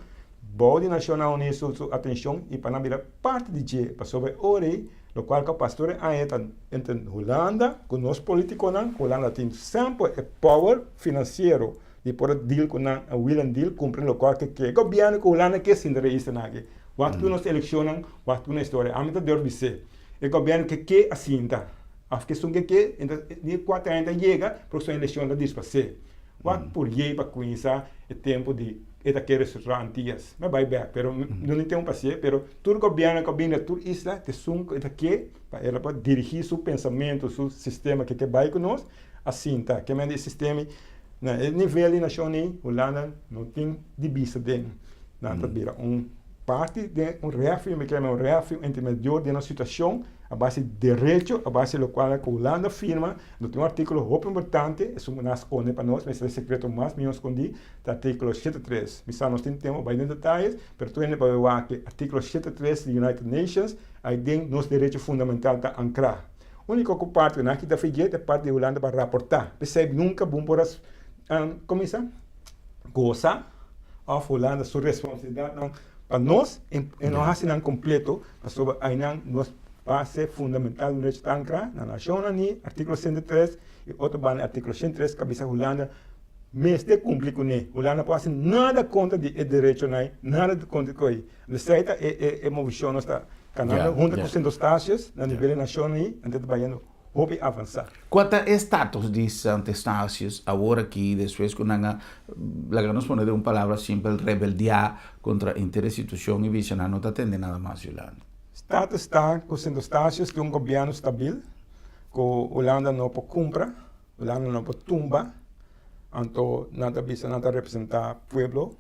bou di Nashonnan Uní su su atenshon i pa nan bira parti di dje, pasobra e ora ei lokual ku a pasa tur e aña ta entre Hulanda ku nos politikonan, ku Hulanda tin semper e power finansiero di por a deal ku nan, a wheel and deal, kumpli lokual ke ke gobièrnu ku Hulanda ke sinta reisternan aki. Wak tur nos elekshonnan, wak tur nos historia. Ami ta durf bis'é. E gobièrnu ke ke a sinta òf ke esun ke ke di e kuater aña ta yega próksimo elekshon ta dispas'é. Wak por yei pa kuminsá e tempu di e ta ke restrukturá Antias. Mi a bai bèk pero no tin tempu pa hasié pero tur gobièrnu ku a bini na tur isla ta esun ku e ta ke pa e por dirigí su pensamentu su sistema ke ke bai ku nos a sinta. Ke men di e sistema na e nivel di nashon ei Hulanda no tin di bisa den. Nan ta bira un parti den un refio, mi kere un refio intermedior den un situacion a base di derecho, a base di locual cu Hulanda firma. No tin un articulo hopi importante, esun cu nan a sconde pa nos, mester e secreto mas miho scondi, ta articulo shete tres. Mi sa nos tin tempo pa bay den detayes, pero tur hende pa bay wak e articulo shete tres di United Nations, ay den nos derecho fundamental ta ancra. Unico cu parti cu nan a kita feye ta e parti di Hulanda pa raporta. P'esey nunca bo por a cuminsa goza. Of Hulanda su responsabilidadnan pa nos e no haci nan completo pasobra aynan nos base fundamental di derecho ta ancra na Nacionnan Uní, articulo 103 y otro banda articulo 103 ca bisa Hulanda mester cumpli cune. Hulanda no por haci nada contra di e derechonan ey, nada contra di coy. Esey ta e movicion nos ta canando hunto cu Sint Eustatius na nivel di Nacionnan Uní, anto ta bayendo. Hopi avansá. Kua ta e status di Sant Eustatius awor aki despues ku nan a, laga nos pone den un palabra simpel, rebeldiá kontra henter e situashon i bisa nan no ta tende nada mas di Hulanda? Status ta ku Sint Eustatius tin un gobièrnu stabil ku Hulanda no por kumpra, Hulanda no por tumba, anto nan ta bisa nan ta representá pueblo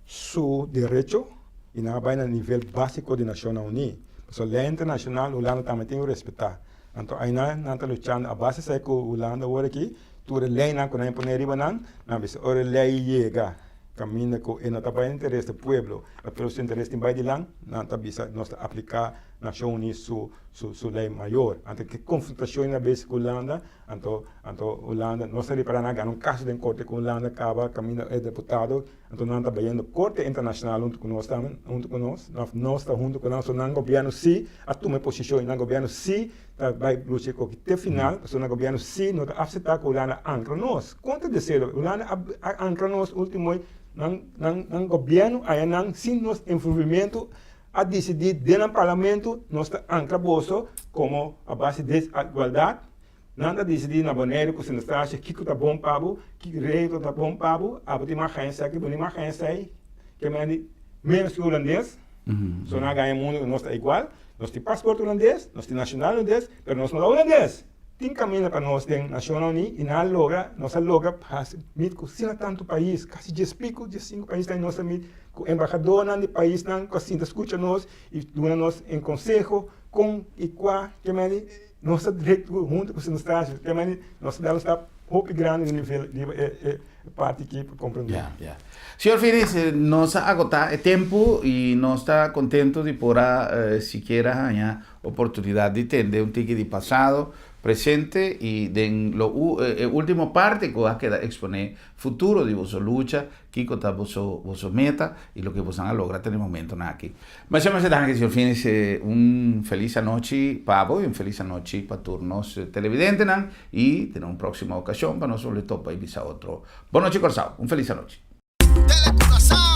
su derecho i nan a bai na nivel básiko di Nashonnan Uní. Pasobra lei internashonal Hulanda tambe tin ku respetá. Anto ainan nan ta luchando a base esei ku Hulanda awor aki, tur e leinan ku nan a pone riba nan, nan bisa ora e lei yega kaminda ku e no ta bai interes di pueblo, pero su interes tin bai dilan, nan ta bisa nos ta apliká Nashon Uní su su lei mayor. Anto ke konfrontashon na bes ku Hulanda, anto anto Hulanda nos ta ripará nan a gana un kaso den korte ku Hulanda kaba kaminda e deputado, anto nan ta bayendo korte internashonal huntu ku nos tambe, huntu ku nos, nos ta huntu ku nan, so nan gobièrnu si a tuma e posishon i nan gobièrnu si ta bai lucha ku te final, pasobra nan gobièrnu si no ta aseptá ku Hulanda a ankra nos. Kontra di esei, Hulanda a ankra nos último nan nan nan gobièrnu aya nan sin nos envolvimentu a disidí den nan parlamentu nos ta ankra boso komo a base di desigualdat. Nan ta disidí na Boneiru ku Sint Eustatius kiko ta bon pa bo, ki regla ta bon pa bo, abo tin mas gaña esaki, bo no tin mas gaña esei, ke men di ménos ku hulandes, so nan a gaña mundu ku nos ta igual, nos tin pasport hulandes, nos tin nashonal hulandes, pero nos no ta hulandes. Tin kaminda pa nos den Nashonnan Uní i nan a logra, nos a logra hasi meet ku asina tantu pais, kasi dies piku, dies sinku pais ta nos a meet ku embahadornan di paisnan ku a sinta skucha nos i duna nos en konseho kon i kua ke meni nos ta drek huntu ku Sint Eustatius, ke meni nos ta dal un stap hopi grandi den nivel riba e parti aki pa komprendé. Ya, ya. Señor Finis, nos a agotá e tempu i nos ta kontentu di por a sikiera haña Oportunidad di tende un tiki di pasado, presente y den lo e ultimo parti cu a keda expone futuro di boso lucha, kico ta boso boso meta y loke bosan a logra te na e momentonan aki. Masha masha danki señor Finis, un feliz anochi pa bo y un feliz anochi pa tur nos televidentenan y te na un proximo ocasion pa nos bolbe topa y bisa otro. Bon nochi Corsao, un feliz anochi. Tele Curaçao.